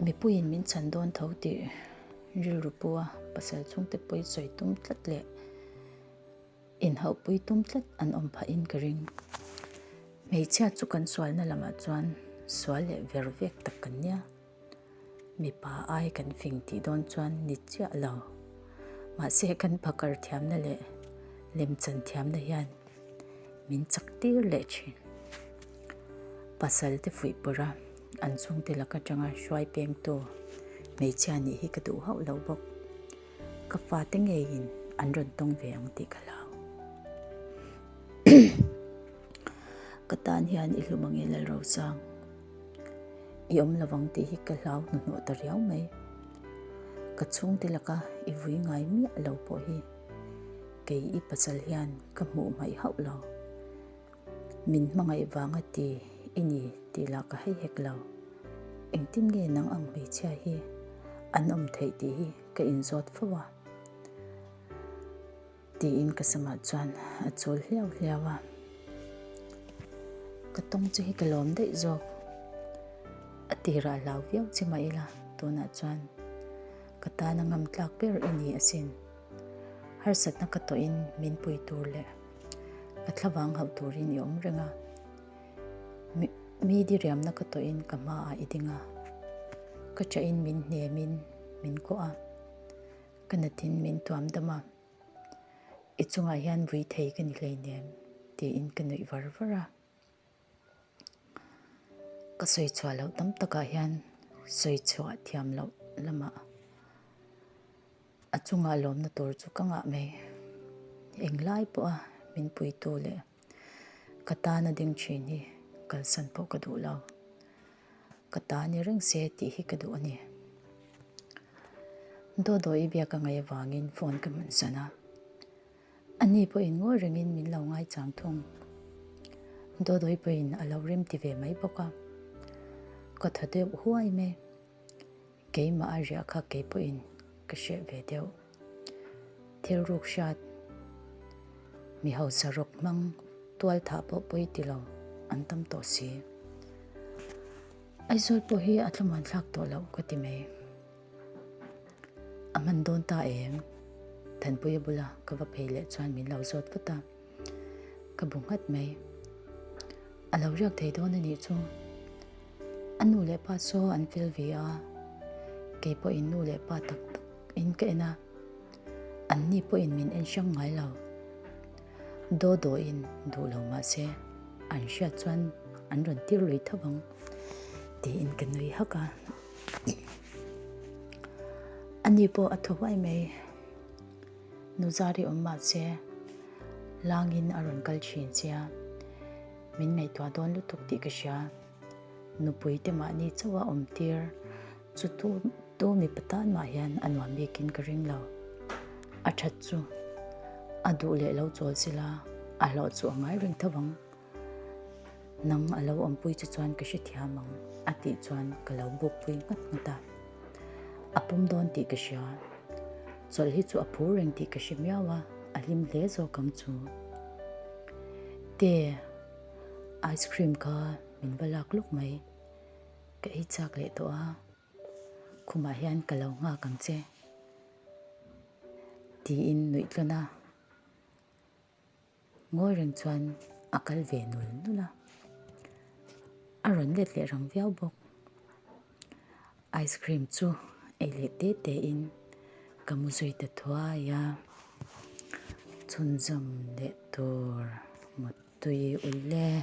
Speaker 2: mipuiin min chhan dawn tho tih rilru pu a pasal chhungte pawi sawi tum tlat leh Inhauhpui tum tlat an awm phahin ka ring. Hmeichhia chu kan sualna lamah chuan sual leh ver vek tak kan nia. Mipa ai kan fing tih dawn chuan ni chiah lo. Mahse kan phakar thiamna leh lemchan thiamna hian min chak tir leh thin. Pasal te fuih pawrh a, an chhungte lak atanga hruai pengtu hmeichhia nih hi ka duh hauh lo bawk. Ka fate ngeiin an rawn tawng ve ang tih ka hlau. Ka tan hian i hlum ange Lalrosang. I awm lovang tih hi ka hlau hnuhnawh ta riau mai. Ka chhungte laka i vui ngai miah lo pawh hi kei i pasal hian ka hmuh hmaih hauh lo. Min hmangaih vanga ti i ni tih lah ka hei hek lo. Engtin nge nang ang hmeichhia hi an awm theih tih hi ka inzawt fo a. Tiin ka samah chuan a chul hliau hliau a. Ka tawng chu hi ka lawm daih zawk. A tirah hlau viau che mah ila tunah chuan ka tana ngam tlak ber i ni asin. Harsatna ka tawhin min pui tur leh ka thlavang hauh turin i awm reng a. Mi diriamna ka tawhin ka hmaah i ding a. Ka chahin min hnemin min kuah a. Ka natin min tuam dam a. I chungah hian vui thei ka ni hleinem tiin ka nuih var var a. Ka sawi chhuah loh tam takah hian sawi chhuah thiam loh lamah a chungah lawmna tur chu ka ngah mai. Englai pawha min puitu leh ka tana ding thin hi kalsan pawh ka duh lo. Ka ta ni reng se tih hi ka duh a ni. Dawdawi biak a ngaih avangin phone ka hmansan a. Ani pawhin ngawi rengin min lo ngaichang thung. Dawdawi pawhin a lo rem ti ve mai bawk a. Ka tha deuh huai mai. Keimah a riah kha kei pawhin ka hreh ve deuh. Thil ruk hriat, mi hausa rawk hmang tual thah pawh pawi ti lo an tam tawh si. Aizawl pawh hi a thlamuan thlak tawh loh ka ti mai. A hman dawn ta em? Thanpuia bula ka va phei leh chuan min lo zawt vat a, ka bu nghat mai. A lo riak thei dawn a nih chu. A nu leh pa saw an fel ve a, kei pawhin nu leh pa tak tak in ka en a, an ni pawhin min en hrang ngai lo. Daw dawhin duh lo mah se an hriat chuan an rawn tir lui tho ang tiin ka nui hak a. Ani pawh a thaw huai mai. Nuzari awm mah se langin a rawn kal thin che a, min ngaihtuah dawn lutuk tih ka hria. Nupui te mahni chauh a awm tir chu tu tu mipa tan mah hian a nuam bikin ka ring lo. A that chu a duh leh lo chawl sela a hlawh chu a ngai reng tho ang. Nang a lo awmpui che chuan ka hrethiam ang a tih chuan ka lo bukpui nghat nghat a. A pawm dawn tih ka hria. Chawlh hi chu a phur reng tih ka hre miau a, a hlim hle zawk ang chu. Te, ice cream kha min va lak lawk mai. Ka ei chak leh tawh a, khumah hian ka lo nghak ang che tiin nuih tlawn a. Ngawi reng chuan a kal ve nul nul a, a rawn let leh rang viau bawk. Ice cream chu ei leh te te in ka mu zui ta thuai a, chhunzawm leh tur muttui ulh e.